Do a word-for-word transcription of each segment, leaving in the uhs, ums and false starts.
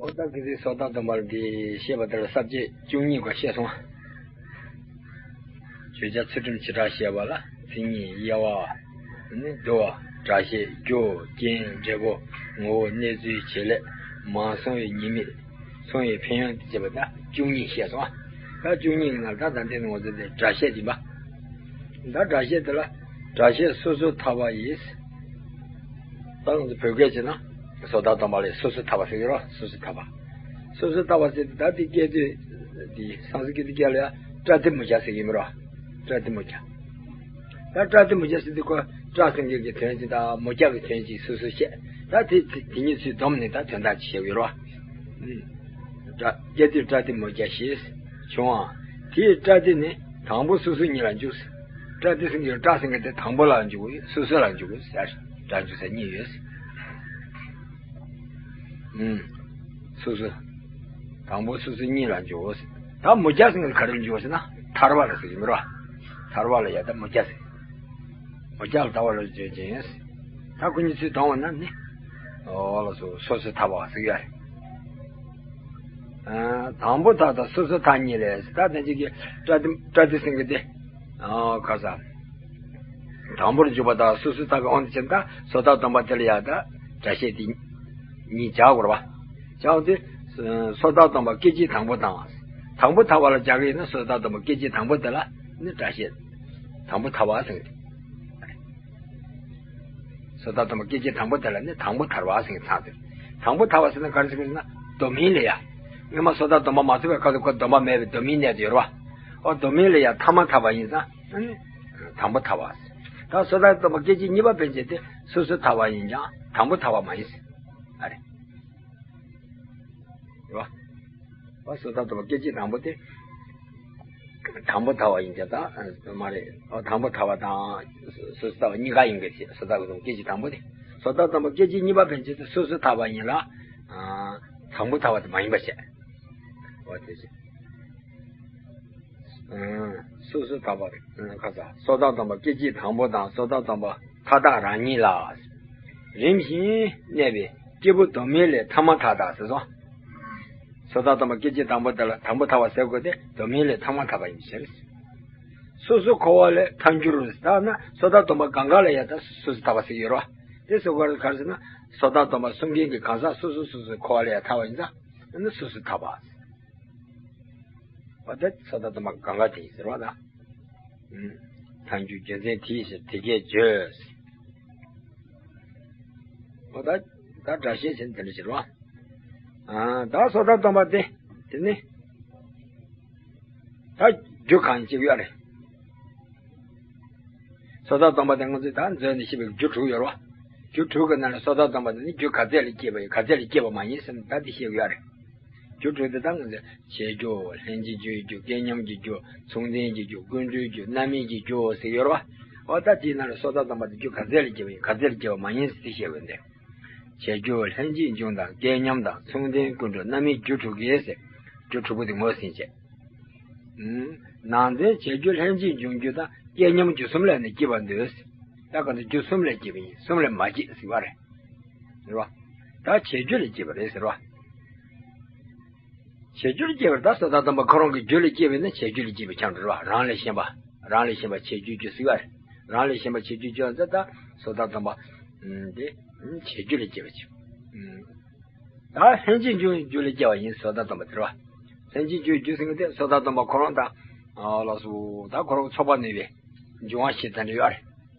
འོ་ད་གི་སི་སོ་ཐར་སྡོམ་པ་འདི་བཤད་པ་དེ་ལ་ས་བཅད་བཅུ་གཉིས་ཀ་བཤད་སོང་། བརྗོད་བྱ་ཚུལ་ཁྲིམས་བྱེ་བྲག་བཤད་པ་ལ་མཚན་ཉིད་དབྱེ་བ། ནི་བསྡུ་བ། སྒྲ་བཤད། རྒྱུ། རྐྱེན། འབྲས་བུ། ངོ་བོ། གནས་ཚུལ། བྱེད་ལས། མ་སོང་བའི་ཉེས་དམིགས། སོང་བའི་ཕན་ཡོན་དེ་བྱས་པ་ད་བཅུ་གཉིས་བཤད་སོང་། ད་བཅུ་གཉིས་ཀྱི་ནང་ད་ད་ལྟའི་ནང་ང་ཚོ་དེ་སྒྲ་བཤད་ཡིན་པ། ད་སྒྲ་བཤད་དེ་ལ་སྒྲ་བཤད་སོ་སོར་ཐར་པ་ཡིས། ད་ང་ཚོ་བོད་སྐད་བྱས་ན་སོ་ཐར་སྡོམ་པ་ལས་སོ་སོར་ཐར་པ་ཟེར་གྱི་རོ། སོ་སོར་ཐར་པ། སོ་སོར་ཐར་པ་ཟེར་དེ་ད་དེ་སྐད་དོད་དེ་སཾ་སྐྲྀ་ཏ་སྐད་ལ་ཡང་པྲ་ཏི་མུ་ཅ་ཟེར་གྱི་མི་རོ། པྲ་ཏི་མུ་ཅ། ད་པྲ་ཏི་མུ་ཅ་ཟེར་དུས་ཁོ་པྲ་ཟེར་མཁན་གྱི་དོན་གཅིག་དང་མུ་ཅ་གི་དོན་གཅིག་སོ་སོར་བཤད། ད་དེ་དེ་གཉིས་ཚུར་བསྡོམས་ནས་ད་དོན་དག་ཅིག་བཤད་ཡོད་རོ། ཨུམ། པྲ་སྐད་དོད་པྲ་ཏི་མུ་ཅ་ཞེས་བྱུང་བ། དེའི་པྲ་ཏི་ནི་དང་པོ་སོ་སོ་གཉིས་ལ་འཇུག། པྲ་ཏི་ཟེར་མཁན་པྲ་ཟེར་མཁན་དེ་དང་པོ་ལ་འཇུག་གི། སོ་སོ་ལ་འཇུག་གི་ཟེར། སྒྲ་འཇུག་ས་གཉིས་ཡོད། ཨུམ། སོ་སོ། དང་པོ་སོ་སོ་གཉིས་ལ་འཇུག། ད་མུ་ཅ་ཟེར་མཁན་ག་རེ་འཇུག་ཟེར་ན་ཐར་པ་ལ་ཟེར་གྱི་མི་རོ། ཐར་པ་ལ་ཡ་ད་མུ་ཅ་ཟེར། མུ་ཅ་ལ་ཐར་པ་ལ་བརྗོད་ཅིང་། ད་ཁོ་གཉིས་ཚུར་བསྡོམས་པ་ན་ནི། འོ་ལགས་སོ། སོ་སོར་ཐར་པ་ཟེར་གྱི་ཡོད་རེད། ཨ། དང་པོ་ཐར་དང་སོ་སོར་ཐར་གཉིས་ལས། ད་དེ་གཅིག་གི་པྲ་ཏི་པྲ་ཏི་ཟེར་མཁན་དེ། ཨ། ག་ས། དང་པོར་འཇུག་པ་དང་སོ་སོར་ཐར་གྱི་དབང་དུ་བྱས་ན་ད་སོ་ཐར་སྡོམ་པ་དེ་ལ་ཡ་ད་སྒྲ་བཤད་དེ་གཉིས་སྦྱར་དགོས་རེད་པ། སྦྱར་དེ། སོ་ཐར་སྡོམ་པ་སྐད་ཅིག་དང་པོ་དང་། དང་པོ་ཐར་པ་ལ་སྦྱར་གྱི་ཡིན་ན་སོ་ཐར་སྡོམ་པ་སྐད་ཅིག་དང་པོ་དེ་ལ་ནི་སྒྲ་བཤད་དང་པོ་ཐར་པ་ཟེར་གྱི་རེད། སོ་ཐར་སྡོམ་པ་སྐད་ཅིག་དང་པོ་དེ་ལ་ནི་དང་པོ་ཐར་པ་ཟེར་གྱི་ཚང་དེ། དང་པོ་ཐར་པ་ཟེར་ན་ག་རེ་ཟེར་གྱི་ཟེར་ན་སྡོམ་མིན་ལས་ཡ། སྔོན་མ་སོ་ཐར་སྡོམ་པ་མ་ཐོབ་པའི་སྐབས་སུ་ཁོ་སྡོམ་པ་མེད་པའི་སྡོམ་མིན་གནས་དེ་ཡོད་རེད་པ། ཨོ་སྡོམ་མིན་ལས་ཡ་ཐ་མ་ཐར་པ་ཡིན་ཙང་ཨ་ནི་དང་པོ་ཐར་པ་ཟེར། ད་སོ་ཐར་སྡོམ་པ་སྐད་ཅིག་གཉིས་པ་ཕན་ཆད་དེ་སོ་སོར་ཐར་པ་ཡིན་ཀྱང་དང་པོ་ཐར་པ་མ་ཡིན་ཟེར། ཨ་རེ། རེད་པ། ཨོ་སོ་ཐར་སྡོམ་པ་སྐད་ཅིག་དང་པོ་དེ། དང་པོ་ཐར་པ་ཡིན་ཀྱང་ད་མ་རེད། ཨོ་དང་པོ་ཐར་པ་དང་སོ་སོར་ཐར་པ་གཉིས་ཀ་ཡིན་གྱི་རེད། སོ་ཐར་སྡོམ་པ་སྐད་ཅིག་དང་པོ་དེ། སོ་ཐར་སྡོམ་པ་སྐད་ཅིག་གཉིས་པ་ཕན་ཆད་དེ་སོ་སོར་ཐར་པ་ཡིན་ལ། ཨ། དང་པོ་ཐར་པ་དེ་མ་ཡིན་པ་བཤད། ཨོ་དེ་བཤད། ཨ། སོ་སོར་ཐར་པ། ཨ། ཁ་ས། སོ་ཐར་སྡོམ་པ་སྐད་ཅིག་དང་པོ་དང་སོ་ཐར་སྡོམ་པ་མཐའ་དག་རང་ཉིད་ལ། རིམ་བཞིན་གནས་པའི་སྐྱེས་བུ་སྡོམ་མིན་ལས་ཐ་མ་མཐའ་དག་ཟེར་སོང་། སོ་ཐར་སྡོམ་པ་སྐད་ཅིག་དང་པོ་དེ་ལ་དང་པོ་ཐར་པ་ཟེར་དགོས་ཏེ་སྡོམ་མིན་ལས་ཐ་མ་མཐའ་དག་ཡིན་ཟེར། སོ་སོར་འཁོར་བ་ལས་ཐར་འགྱུར་ཟེར་ན་སོ་ཐར་སྡོམ་པ་གང་ག་ལ་ཡ་ད་སོ་སོར་ཐར་པ་ཟེར་གྱི་ཡོད་རེད་པ། དེ་སོ་ག་རེ་ག་རེ་ཟེར་ན་སོ་ཐར་སྡོམ་པ་གསུང་མཁན་གྱི་གང་ཟག་སོ་སོ་སོ་སོར་འཁོར་བ་ལས་ཡ་ཐར་བ་ཡིན་ཙང་ཨ་ནི་སོ་སོར་ཐར་པ་ཟེར། འོ་ད་སོ་ཐར་སྡོམ་པ་གང་ག་དེ་ཡིན་ཟེར་བ་ལ། ཨུམ། ཐལ་འགྱུར་རྒྱུ་མཚན་དེའི་ཕྱིར་དེ་སྐད་བརྗོད། འོ་ད་ད་སྒྲ་བཤད་ཟེར་ན་དེ་འདྲ་ཟེར་བ། ཨ་ད་སོ་ཐར་སྡོམ་པ་དེ་དེ་ནི་ད་རྒྱུ་གང་ཅིག་ཡོད་རེད། སོ་ཐར་སྡོམ་པ་དེ་ང་ཚོས་ད་མཛོད་ནས་བཤད་པའི་རྒྱུ་དྲུག་ཡོད་རེད་བ། རྒྱུ་དྲུག་གི་ནང་ནས་སོ་ཐར་སྡོམ་པ་དེ་ནི་རྒྱུ་ག་ཚད་ལས་སྐྱེས་པ་ཡིན་ག་ཚད་ལས་སྐྱེས་པ་མ་ཡིན་ཟེར་ན་ད་དེ་བཤད་དགོས་ཡ་རེད། རྒྱུ་དྲུག་དེ་ད་ང་ཚོས་བྱས་རྒྱུ། ལྷན་ཅིག་འབྱུང་བའི་རྒྱུ། སྐལ་མཉམ་གྱི་རྒྱུ། མཚུངས་ལྡན་གྱི་རྒྱུ། ཀུན་འགྲོའི་རྒྱུ། རྣམ་སྨིན་གྱི་རྒྱུ་ཟེར་ཡོད་རེད་བ། འོ་ད་དེའི་ནང་ནས་སོ་ཐར་སྡོམ་པ་དེ་རྒྱུ་ག་ཚད་ལས་སྐྱེས་པ་ཡིན་ག་ཚད་ལས་སྐྱེས་པ་མ་ཡིན་ཟེར་དེ་བཤད་དགོས་འདི། བྱས་རྒྱུ། ལྷན་ཅིག་འབྱུང་དང་སྐལ་མཉམ་དང་མཚུངས་ལྡན་ཀུན་འགྲོ་རྣམ་སྨིན་རྒྱུ་དྲུག་གིས་ཟེར། རྒྱུ་དྲུག་པོ་དེ་ངོས་ཟིན་བྱས། ཨུམ། ནང་ཚན་བྱས་རྒྱུ་ལྷན་ཅིག་འབྱུང་རྒྱུ་དང་སྐལ་མཉམ་རྒྱུ་གསུམ་ལས་ནི་སྐྱེས་པར་འདོད། ད་ག་ཚོད་རྒྱུ་གསུམ་ལས་སྐྱེས་པ་ཡིན། གསུམ་ལས་མ་སྐྱེས་ཟེར་བ་རེད། རེད་བ། ད་བྱས་རྒྱུ་ལས་སྐྱེས་པ་རེད་ཟེར་བ། བྱས་རྒྱུ་ལས་སྐྱེས་པ་རེད། ད་སོ་ཐར་སྡོམ་པ་ཁོ་རང་གི་རྒྱུ་ལས་སྐྱེས་པ་ཡིན་ན་བྱས་རྒྱུ་ལས་སྐྱེས་པ་ཆགས་འགྲོ་རེད་བ། རང་ལས་གཞན་པ། རང་ལས་གཞན་པ་བྱས་རྒྱུའི་རྒྱུ་ཟེར་བ་རེད། རང་ལས་གཞན་པ་བྱས་རྒྱུའི་རྒྱུ་ཟེར་ད་སོ་ཐར་སྡོམ་པ། ཨུམ། དེ། ཨུམ། བྱས་རྒྱུ་ལས་སྐྱེས་པ་ཆགས། ཨུམ། ད་ལྷན་ཅིག་འབྱུང་བའི་རྒྱུ་ལས་སྐྱེ་བ་ཡིན། སོ་ཐར་སྡོམ་པ་དེ་རེད་བ། ལྷན་ཅིག་འབྱུང་བའི་རྒྱུ་ཟེར་མཁན་དེ་སོ་ཐར་སྡོམ་པ་ཁོ་རང་དང་། ཨ་ལགས་སོ། ད་ཁོ་རང་ཚོགས་པ་ནུས་པའི་འབྱུང་བ་བཞི་དང་འབྲེལ་ཡོད་རེད།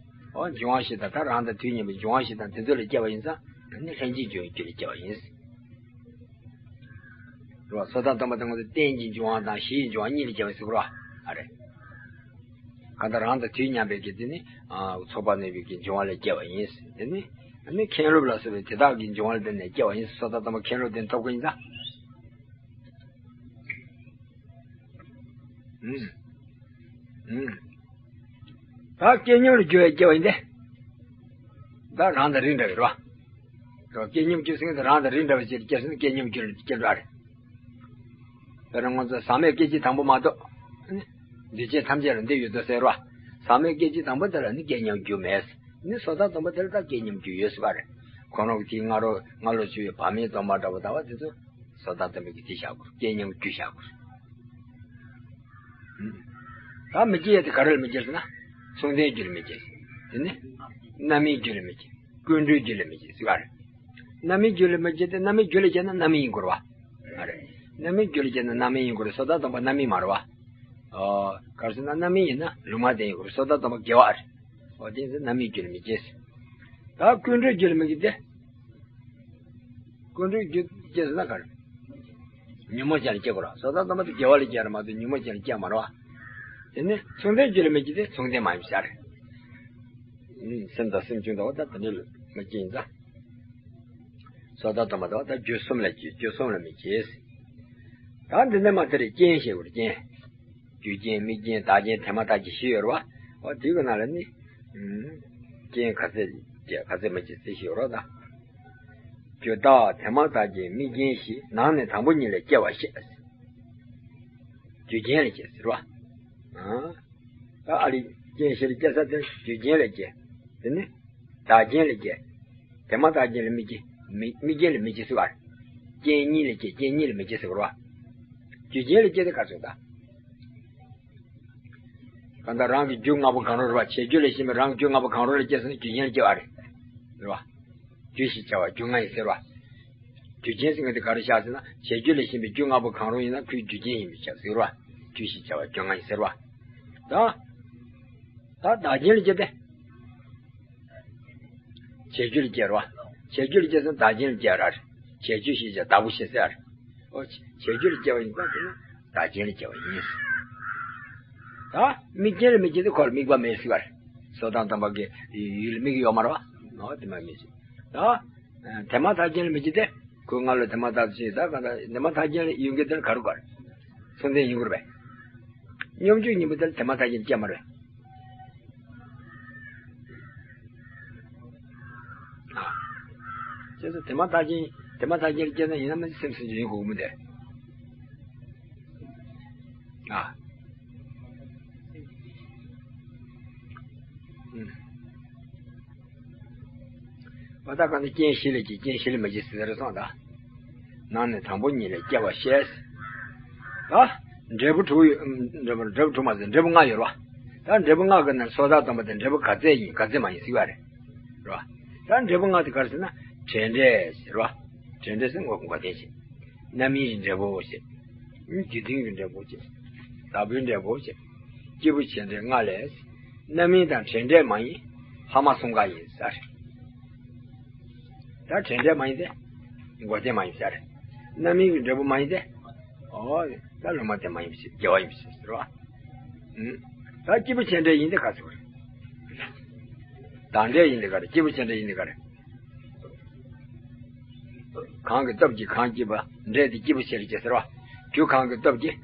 འོ་འབྱུང་བ་བཞི་དང་ད་རང་དང་དུས་མཉམ་པའི་འབྱུང་བ་བཞི་དང་དེ་ཚོ་ལས་སྐྱེ་བ་ཡིན་ཙང་ཨ་ནི་ལྷན་ཅིག་འབྱུང་བའི་རྒྱུ་ལས་སྐྱེ་བ་ཡིན། རེད་བ། སོ་ཐར་སྡོམ་པ་དེ་ང་ཚོ་རྟེན་གྱི་འབྱུང་བ་དང་གཞི་ཡི་འབྱུང་བ་གཉིས་ལས་སྐྱེ་བ་ཡིན་ཟེར་གི་རེད་བ། ཨ་རེད། གང་ལྟར་རང་དང་དུས་མཉམ་པའི་གི་དེ་ནི། ཨ། ཚོགས་པ་ནུས་པའི་གི་འབྱུང་བ་ལས་སྐྱེ་བ་ཡིན། དེ་ནི། ཨ་ནི་མཁན་སློབ་ལ་སོགས་པའི་དེ་དག་གི་འབྱུང་བ་ལ་བརྟེན་ནས་སྐྱེ་བ་ཡིན། སོ་ཐར་སྡོམ་པ་མཁན་སློབ་དེ་ཐོབ་ཀྱི་ཡིན་ཙང་། ཨུམ། ཨུམ། ད་སྐལ་མཉམ་ལ་འགྱུར་བའི་སྐྱེ་བ་ཡིན་ཏེ། ད་རང་དང་རིགས་འདྲ་བའི་རོ། སྐལ་མཉམ་རྒྱུ་ཟེར་མཁན་དེ་རང་དང་རིགས་འདྲ་བའི་ཕྱིར་སྐྱེ་ཟེར་ན་སྐལ་མཉམ་རྒྱུ་ལ་སྐྱེ་འགྲོ་རེད། དཔེར་ན་ང་ཚོ་ཟག་མེད་སྐད་ཅིག་དང་པོ་མ་གཏོགས། འདུས་བྱས་ཐམས་ཅད་ལ་འདི་ཡོད་དོ་ཟེར་རོ། ཟག་མེད་སྐད་ཅིག་དང་པོ་དེ་ལ་ནི་སྐལ་མཉམ་རྒྱུ་མེད། ནི་སོ་ཐར་སྡོམ་པ་དེ་ལ་ད་སྐལ་མཉམ་རྒྱུ་ཡོད་ཟེར་བ་རེད། ཁོང་རང་གི་དེའི་སྔ་རོལ་སྔ་ལོ་བྱུང་བའི་བར་མའི་སྡོམ་པ་འདྲ་པོ་ལྟ་བ་དེ་ཚོ། སོ་ཐར་དམ་པའི་གི་དེ་བཞག་དགོས། རྐྱེན་མཉམ་རྒྱུ་བཞག་དགོས། ད་མི་སྐྱེ་ཡ་དེ་ག་རེ་ལ་མི་སྐྱེ་ཟེར་ན། མཚུངས་ལྡན་རྒྱུ་ལ་མི་སྐྱེ། དེ་ནི་རྣམ་སྨིན་རྒྱུ་ལ་མི་སྐྱེ། ཀུན་འགྲོའི་རྒྱུ་ལ་མི་སྐྱེ་ཟེར་བ་རེད། རྣམ་སྨིན་རྒྱུ་ལ་མི་སྐྱེ་སྟེ། རྣམ་སྨིན་རྒྱུ་ལ་སྐྱེ་ན་རྣམ་སྨིན་ཡིན་དགོས་རེད་བ། ཨ་རེད། རྣམ་སྨིན་རྒྱུ་ལ་སྐྱེ་ན་རྣམ་སྨིན་ཡིན་དགོས་རེད། སོ་ཐར་དམ་པ་རྣམ་སྨིན་མ་རེད་བ། ཨོ། ག་རེ་ཟེར་ན་རྣམ་སྨིན་ཡིན་ན་ལུང་མ་བསྟན་ཡིན་དགོས་རེད། སོ་ཐར་དམ་པ་དགེ་བ་རེད། ཨོ། དེ་ཡིན་ཙང་རྣམ་སྨིན་རྒྱུ་ལ་མི་སྐྱེ་ཟེར། ད་ཀུན་འགྲོའི་རྒྱུ་ལ་མི་སྐྱེ་སྟེ། ཀུན་འགྲོའི་རྒྱུ་སྐྱེ་ཟེར་ན་ག་རེ། ཉོན་མོངས་ཅན་ལ་སྐྱེ་དགོས་རེད། སོ་ཐར་དམ་པ་དེ་དགེ་བ་ལ་སྐྱེ་རེད་མ་གཏོགས་ཉོན་མོངས་ཅན་ལ་སྐྱེ་མ་རེད་བ། དེ་ནི་མཚུངས་ལྡན་རྒྱུ་ལ་མི་སྐྱེ་སྟེ། མཚུངས་ལྡན་མ་ཡིན་པ་ཟེར། ཨུམ། སེམས་དང་སེམས་བྱུང་དང་བ་དང་དེ་འདྲ་ལ་མི་སྐྱེ་ཡིན་ཙང་། སོ་ཐར་དམ་པ་དང་བ་དང་རྒྱུ་གསུམ་ལ་སྐྱེ། རྒྱུ་གསུམ་ལ་མི་སྐྱེ། ད་འདི་ནས་མ་དེ་རེད། རྐྱེན་བཤད་དགོས་རེད། རྐྱེན། རྒྱུ་རྐྱེན་དམིགས་རྐྱེན་བདག་རྐྱེན་དེ་མ་ཐག་རྐྱེན་བཞི་ཡོད་རེད་བ། འོ། དེ་གི་ནང་ལ་ནི། ཨུམ། རྐྱེན་ག་ཚད་སྐྱེ་ག་ཚད་མི་སྐྱེ་དེ་བཞི་ཡོད་རེད་ད། རྒྱུ་བདག་དེ་མ་ཐག་རྐྱེན་དམིགས་རྐྱེན་བཞི། ནང་ནས་དང་པོ་ཉིད་ལས་སྐྱེ་བ་བཤད། རྒྱུ་རྐྱེན་ལ་སྐྱེ་ཟེར་བ། ཨ། ད་ཨ་རི་རྐྱེན་བཞི་ལ་སྐྱེ་ས་དེ་རྒྱུ་རྐྱེན་ལ་སྐྱེ། དེ་ནི་བདག་རྐྱེན་ལ་སྐྱེ། དེ་མ་ཐག་རྐྱེན་ལ་དམིགས་རྐྱེན། དམིགས་དམིགས་རྐྱེན་ལ་དམིགས་རྐྱེན་ཟེར་བ་རེད། རྐྱེན་གཉིས་ལ་སྐྱེ། རྐྱེན་གཉིས་ལ་དམིགས་རྐྱེན་ཟེར་བ་རེད་བ། རྒྱུ་རྐྱེན་ལ་སྐྱེ་དེ་ག་ཚོད་ད། གང་ལྟར་རང་གི་རྒྱུ་ལྔ་པོ་གང་རུང་རེད་བ། བྱས་རྒྱུ་ལས་གཞན་པའི་རང་གི་རྒྱུ་ལྔ་པོ་གང་རུང་ལ་སྐྱེས་སོང་ན་རྒྱུ་རྐྱེན་ལ་སྐྱེ་བ་རེད། རེད་བ། རྒྱུ་ཞེས་བྱ་བ་རྒྱུ་ལྔ་ཡིན་ཟེར་བ། རྒྱུ་རྐྱེན་ཟེར་མཁན་དེ་ག་རེ་བཞག་ཟེར་ན། བྱས་རྒྱུ་ལས་གཞན་པའི་རྒྱུ་ལྔ་པོ་གང་རུང་ཡིན་ན་ཁོའི་རྒྱུ་རྐྱེན་ཡིན་པས་ཁྱབ་ཟེར་བ། རྒྱུ་ཞེས་བྱ་བ་རྒྱུ་ལྔ་ཡིན་ཟེར་བ། ད། ད་བདག་རྐྱེན་ལ་སྐྱེ་སྟེ། བྱས་རྒྱུ་ལ་སྐྱེ་རོ། བྱས་རྒྱུ་ལ་སྐྱེ་སོང་བདག་རྐྱེན་ལ་སྐྱེ་ར། བྱས་རྒྱུ་ཞེས་བྱ་བདག་པོ་ཞེས་ཟེར། ཨོ། བྱས་རྒྱུ་ལ་སྐྱེ་བ་ཡིན་ཙང་དེ་ནི་བདག་རྐྱེན་ལ་སྐྱེ་བ་ཡིན། ད་དམིགས་རྐྱེན་ལ་མི་སྐྱེ་སྟེ་ཁོ་ལ་དམིགས་པ་མེད་ཟེར་བ་རེད། སོ་ཐར་དམ་པ་གི་ཡུལ་ལ་དམིགས་ཡོད་མ་རེད་བ། ཨོ། དེ་མ་མི་སྐྱེ། ད་དེ་མ་ཐག་རྐྱེན་ལ་མི་སྐྱེ་སྟེ། ཁོའི་སྔ་ལོགས་དེ་མ་ཐག་ཅིག་ད་ག་ད་དེ་མ་ཐག་རྐྱེན་ལ་ཡོད་མཁན་དེ་ལ་ག་རེ་དགོས་རེད། མཚུངས་ལྡན་ཡིན་དགོས་རེད་པས། སྙོམས་འཇུག་གཉིས་པོ་དེ་ལ་དེ་མ་ཐག་རྐྱེན་སྐྱེ་མ་རེད། ཨ། བྱས་ཙང་དེ་མ་ཐག་རྐྱེན། དེ་མ་ཐག་རྐྱེན་སྐྱེས་ན་ཡིན་ན་མིན་སེམས་སེམས་ཀྱི་ཡིན་དགོས་མི་འདུག་ཨ། ཨུམ། བ་ད་ག་ནི་རྐྱེན་བཞི་ལས་སྐྱེ། རྐྱེན་བཞི་ལས་མི་སྐྱེ་ཟེར་རེད་སོང་ད། ནང་ནས་དང་པོ་ཉིད་ལས་སྐྱེ་བ་བཤད། ད་འབྲས་བུ་དྲུག་ཡོད། འབྲས་བུ་འབྲས་བུ་དྲུག་མ་ཟད་འབྲས་བུ་ལྔ་ཡོད་རེད་བ། ད་འབྲས་བུ་ལྔ་གི་ནང་སོ་ཐར་དམ་པ་དེ་འབྲས་བུ་ག་ཚད་ཡིན་ག་ཚད་མ་ཡིན་ཟེར་བ་རེད། རེད་བ། ད་འབྲས་བུ་ལྔ་དེ་ག་རེ་ཟེར་ན། དྲན་འབྲས་ཟེར་བ། དྲན་འབྲས་ཟེར་ངོ་འགོག་བདེན་ཞེས། རྣམ་སྨིན་གྱི་འབྲས་བུ་ཞེས། རྒྱུ་མཐུན་གྱི་འབྲས་བུ་ཞེས། བདག་པོའི་འབྲས་བུ་ཞེས། སྐྱེས་བུ་བྱེད་འབྲེལ་ལྔ་ལས། རྣམ་སྨིན་དང་དྲན་འབྲས་མ་ཡིན། ལྷག་མ་གསུམ་ཀ་ཡིན་ཟེར། ད་དྲན་འབྲས་མ་ཡིན་ཏེ། འགོག་བདེན་མ་ཡིན་ཟེར། རྣམ་སྨིན་གྱི་འབྲས་བུ་མ་ཡིན་ཏེ། ཨོ། ད་ལུང་མ་བསྟན་མ་ཡིན་པ་ཞིག་དགེ་བ་ཡིན་པ་ཞིག་ཟེར་བ། ཨུམ། ད་སྐྱེས་བུ་བྱེད་འབྲེལ་ཡིན་ཏེ་ག་ཚོད་རེད། བདག་འབྲས་ཡིན་ཏེ་ག་རེ། སྐྱེས་བུ་བྱེད་འབྲེལ་ཡིན་ཏེ་ག་རེ། གང་གི་སྟོབས་ཀྱིས་གང་སྐྱེས་པ། འབྲས་དེ་སྐྱེས་བུ་བྱེད་ལ་སྐྱེ་ཟེར་བ། རྒྱུ་གང་གི་སྟོབས་ཀྱིས།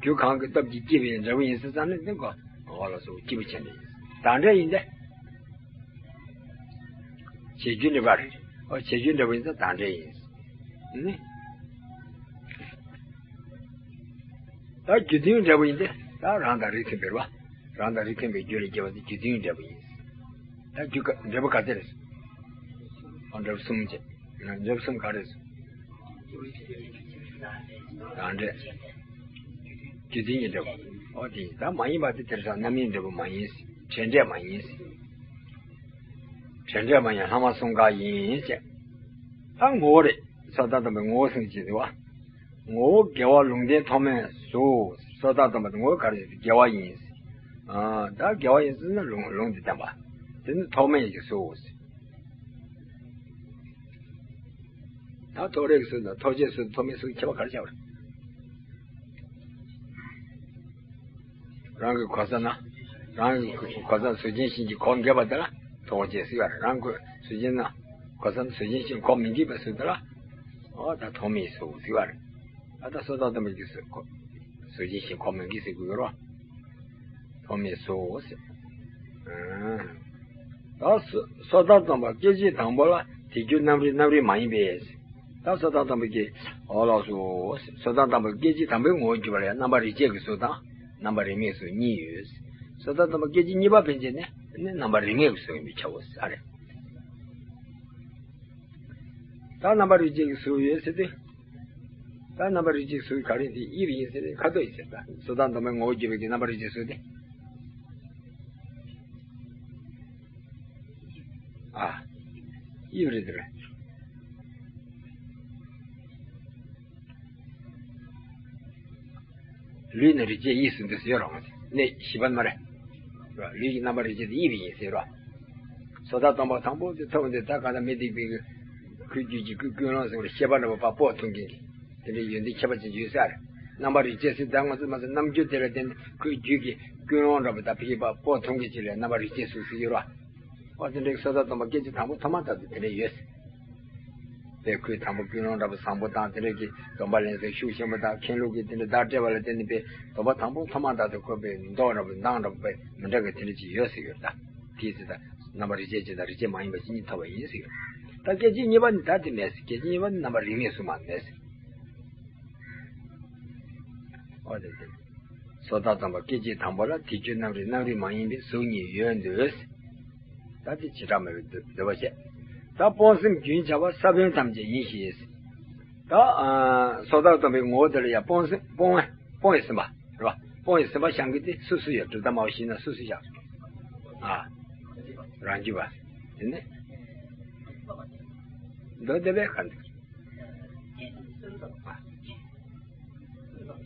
རྒྱུ་གང་གི་སྟོབས་ཀྱིས་སྐྱེས་པའི་འབྲས་བུ་ཡིན་ཟེར་ཙང་ནི་འདི་གོ། འོ་ལགས་སོ། སྐྱེས་བུ་བྱེད་འབྲེལ་ཡིན། བདག་འབྲས་ཡིན་ཏེ། བྱེད་རྒྱུ་འབྲས་བུ་རེད། ཨོ། བྱེད་རྒྱུ་འབྲས་བུ་ཡིན་ཙང་བདག་འབྲས་ཡིན། ནི། ད་རྒྱུ་མཐུན་འབྲས་བུ་ཡིན་ཏེ། ད་རང་དང་རིགས་མཐུན་པའི་རེད་བ། རང་དང་རིགས་མཐུན་པའི་རྒྱུ་ལས་སྐྱེ་བ་དེ་རྒྱུ་མཐུན་འབྲས་བུ་ཡིན། ད་རྒྱུ་ག་འབྲས་བུ་ག་ཚད་རེད། ཨོ། འབྲས་བུ་གསུམ་བྱས། འབྲས་བུ་གསུམ་ག་རེ་རེད། བདག་འབྲས། རྒྱུ་མཐུན་གྱི་འབྲས་བུ། ཨོ། དེ་ཡིན། ད་མ་ཡིན་པ་དེ་དེར་སོང་རྣམ་སྨིན་འབྲས་བུ་མ་ཡིན། དྲན་འབྲས་མ་ཡིན། དྲན་འབྲས་མ་ཡིན། ལྷག་མ་གསུམ་ཀ་ཡིན་ཟེར། ད་ངོ་བོ་རེད། སོ་ཐར་དམ་པའི་ངོ་བོ་ཟེར་གྱི་འདུག་བ། ངོ་བོ་དགེ་བ་ལུང་བསྟན་ཐོགས་མེད་སོ། སོ་ཐར་དམ་པ་དེ་ངོ་བོ་ག་རེ་ཟེར། དགེ་བ་ཡིན། ཨ། ད་དགེ་བ་ཡིན་ཟེར་ན་ལུང་ལུང་དེ་བསྟན་པ། དེ་ནི་ཐོགས་མེད་ཀྱི་སོ། ད་ཐོགས་རེག་སོ་དང་ཐོགས་བཅས་སོ། ཐོགས་མེད་སོ་ཁྱད་པར་ག་རེ་བྱ་བ་རེད། རང་གི་གོ་ས་ན། རང་གི་གོ་ས་གཟུགས་ཅན་གཞན་གྱིས་གོ་མི་དགོས་པ་དེ་ལ་ཐོགས་བཅས་ཟེར་བ་རེད། རང་གི་གཟུགས་ཅན་ན། གོ་ས་ན་གཟུགས་ཅན་གཞན་གོ་མི་དགོས་པ་ཟེར་དེ་ལ། ཨོ། ད་ཐོགས་མེད་སོ་ཟེར་བ་རེད། ཨ། ད་སོ་ཐར་དམ་པ་གིས་གཟུགས་ཅན་གཞན་གོ་མི་དགོས་ཟེར་དགོས་རོ། ཐོགས་མེད་སོ་ཟེར། ཨ། ད་སོ་སོ་ཐར་དམ་པ་སྐད་ཅིག་དང་པོ་ལ་དེ་རྒྱུ་རྣམ་རིག་རྣམ་རིག་མ་ཡིན་པས། ད་སོ་ཐར་དམ་པ་གིས། ཨོ་ལགས་སོ། སོ་ཐར་དམ་པ་སྐད་ཅིག་དང་པོའི་ངོ་བོ་བརྒྱུད་པ་ལ་ཡང་རྣམ་པར་རིག་བྱེད་ཀྱི་གཟུགས་དང་རྣམ་པར་རིག་མེད་ཀྱི་གཟུགས་གཉིས་ཡོད། སོ་ཐར་དམ་པ་སྐད་ཅིག་གཉིས་པ་ཕན་ཆད་ནི་ནི་རྣམ་པར་རིག་མེད་ཀྱི་གཟུགས་ཡིན་པས་ཁྱབ་བོ་ཟེར་རེད། ད་རྣམ་པར་རིག་བྱེད་ཀྱི་གཟུགས་ཡོད་ཟེར་ཏེ། ད་རྣམ་པར་རིག་བྱེད་གཟུགས་ག་རེ་དེ་དབྱིབས་ཡིན་ཟེར་ནས་ཁ་དོག་ཡིན་ཟེར། ད་སོ་ཐར་སྡོམ་པའི་ངོ་བོ་བརྗོད་པའི་གི་རྣམ་པར་རིག་བྱེད་གཟུགས་དེ། ཨ། དབྱིབས་རེད་དེ་རེད། ལུས་ནི་རིགས་བྱེད་དབྱིབས་སུ་འདུས་ཟེར་ཡོད་རང་། གནས་བཞི་པ་ནི་མ་རེད། ལུས་ཀྱི་རྣམ་པར་རིག་བྱེད་དེ་དབྱིབས་ཡིན་ཟེར་རོ། སོ་ཐར་སྡོམ་པ་དང་པོ་དེ་ཐོབ་འདི་ད་ག་ད་མི་སྡིག་པའི་གི་ཁོའི་རྒྱུད་ཀྱི་ཀུན་ཀུན་སློང་ཟེར་བ་ཤེས་པ་འདྲ་བ་པགས་པོ་འཐུང་མཁན་གྱི་དེ་འདྲའི་ཡོན་ཏན་ཁྱད་པར་ཅན་ཡོད་ས་རེད། རྣམ་པར་རིག་བྱེད་ཟེར་ད་ང་ཚོ་མ་ཟེར་རྣམ་འགྱུར་དེ་ལ་བརྟེན་ནས་ཁོའི་རྒྱུད་ཀྱི་ཀུན་སློང་འདྲ་བ་ད་ཕ་གི་པགས་པོ་འཐུང་མཁན་ཅིག་ལ་རྣམ་པར་རིག་བྱེད་གཟུགས་ཟེར་གྱི་རོ། ཨོ་དེ་འདྲའི་སོ་ཐར་སྡོམ་པ་སྐད་ཅིག་དང་པོ་ཐོག་མ་དག་ཏུ་དེ་འདྲ་ཡོད། པའི་ཁོས་དང་པོ་ཀུན་སློང་འདྲ་པོ་བཟང་པོ་དང་དེ་འདྲ་གི་སྡོམ་པ་ལེན་ཚུལ་ཤུགས་ཆེན་པོ་དང་མཁན་སློབ་ཀྱིས་དེ་འདྲ་བརྡ་སྤྲད་པ་ལ་བརྟེན་ནས་པའི་སྡོམ་པ་དང་པོ་ཐོག་མ་དག་ཏུ་ཁོ་པའི་མདོག་འདྲ་པོ་མདངས་འདྲ་པོ་པའི་མི་འདྲ་གི་དེ་འདྲ་ཅིག་ཡོད་ཟེར་ཡོད་ད། དེའི་ཚེ་ད་རྣམ་པར་རིག་བྱེད་ཅིག་དང་རིག་བྱེད་མ་ཡིན་པ་ཅིག་གཉིས་ཐོབ་པ་ཡིན་ཟེར་ཡོད། ད་སྐད་ཅིག་གཉིས་པ་ནི་ད་དེ་མེད་ཟེར། སྐད་ཅིག་གཉིས་པ་ནི་རྣམ་པར་རིག་གནས་སུ་མ་མེད་ཟེར། ཨོ་དེ་དེ། སོ་ཐར་སྡོམ་པ་སྐད་ཅིག་དང་པོ་ལ་དེ་རྒྱུ་རྣམ་རིག་རྣམ་རིག་མ་ཡིན་པའི་གཟུགས་གཉིས་ཡོད་འདོད། ད་དེ་བྱེ་བྲག་མེད་པའི་འདོད་པ་བྱེད། ད་སྤོང་སེམས་རྒྱུན་ཆགས་པ་ས་བོན་ཐམས་ཅད་ཡིན་ཞེས། ད་སོ་ཐར་སྡོམ་པའི་ངོ་བོ་དེ་ལ་ཡང་སྤོང་སེམས་སྤོང་བ་སྤོང་བའི་སེམས་པ་རེད་པ། སྤོང་བའི་སེམས་པ་བཤད་མཁན་དེ་སུ་སུ་ཡོད། གྲུབ་མཐའ་སྨྲ་བ་ཞིག་ན་སུ་སུ་བཞག་ཨ། རང་རྒྱུད་པ། དེ་ནས་མདོ་སྡེ་པའི་ཁ་འདུག་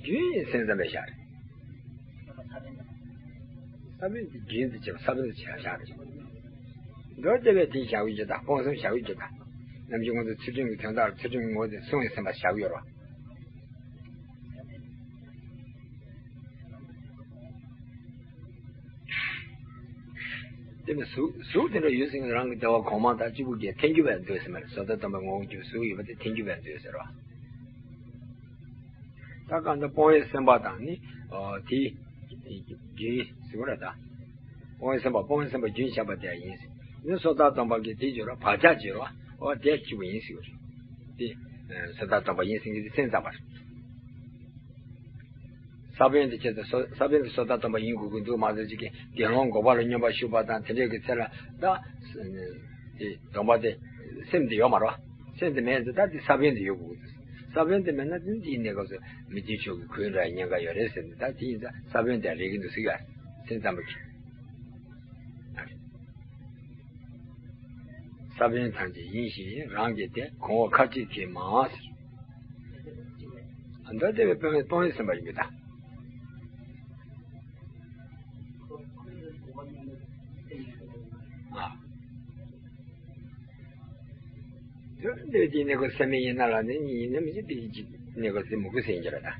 རྒྱུན་ཡིན་སེམས་ཙམ་པའི་ཤ་རེད། ས་བོན་དེ་རྒྱུན་དུ་བྱེད་པ་ས་བོན་དུ་བྱེད་པ་ཤ་རེད། མདོ་སྡེ་པའི་དེ་བཞག་གི་ཡོད་ད། སྤོང་སེམས་བཞག་གི་ཡོད་ད། ནམ་རྒྱུན་ང་ཚོ་ཚུལ་ཁྲིམས་ཀྱི་དོན་དག་ཚུལ་ཁྲིམས་ཀྱི་ངོ་བོ་དེ་སྲུང་བའི་སེམས་པ་བཞག་གི་ཡོད་རེད་པ། དེ་ནི་གཟུགས་གཟུགས་དེ་འདྲ་ཡོད་ཟེར་ན་རང་གི་བདེ་བ་གོང་མ་དང་གཅིག་པུ་གྱིས་ཐལ་འགྱུར་བས་འདོད་ཟེར་མ་རེད། སོ་ཐར་སྡོམ་པའི་ངོ་བོ་རྒྱུ་གཟུགས་ཡོད་པ་དེ་ཐལ་འགྱུར་བས་འདོད་ཟེར་བ། ད་གང་ལྟར་སྤོང་བའི་སེམས་པ་དང་ནི་དེ་རྒྱུན་ཟེར་བ་རེད་ད། སྤོང་བའི་སེམས་པ་སྤོང་བའི་སེམས་པ་རྒྱུན་ཆགས་པ་དེ་ཡིན་ཟེར། ནི་སོ་ཐར་སྡོམ་པ་གི་དེ་བརྗོད་ར་བག་ཆགས་བརྗོད་ར་ཨོ་དེ་གཅིག་པུ་ཡིན་ཟེར་བ་རེད། དེ་སོ་ཐར་སྡོམ་པ་ཡིན་ཟེར་མཁན་དེ་སེམས་ཙམ་པ་རེད། ས་བོན་དེ་བྱས་ཏེ་སོ་ས་བོན་དེ་སོ་ཐར་སྡོམ་པ་ཡིན་དགོས་ཀྱི་འདུག་མ་གཏོགས་ཅིག་གི་དགེ་སློང་འགོག་པ་ལ་སྙོམས་པར་ཞུགས་པ་དང་དེ་འདྲས་ཀྱི་ཚེ་ལ་ད་དེ་སྡོམ་པ་དེ་སེམས་དེ་ཡོད་མ་རེད། སེམས་དེ་མེད་ཚེ་ད་དེ་ས་བོན་དེ་ཡོད་དགོས་ཀྱི་འདུག་ས་བོན་དེ་མེད་ན་དེ་དེའི་གནས་སྐབས་སུ་མི་མཐུན་ཕྱོགས་ཀྱི་གོས་འདྲ་ཉེན་ཁ་ཡོད་རེད་ཟེར་ནས་ད་དེ་ཡིན་ཙང་ས་བོན་དེ་རེག་གི་འདུག་ཟེར་ཡ་སེམས་ཙམ་པ་གི་ས་བོན་ཐམས་ཅད་ཡིན་ཞེས་རང་གིས་ཏེ་གོང་འོག་ཁ་ཅིག་གིས་མ་ཟེར། མདོ་སྡེ་པའི་དཔེ་མེད་སྤོང་བའི་སེམས་པ་ཡིན་པས་ད། ཨ། མདོ་སྡེ་པའི་གནས་སྐབས་སེམས་མེད་ཡིན་ན་ལ་ནི་ཡིན་ན་མི་ཤེས་པའི་གཅིག་གནས་སྐབས་སེམས་མི་དགོས་ཟེར་ཡིན་གྱི་རེད་ད།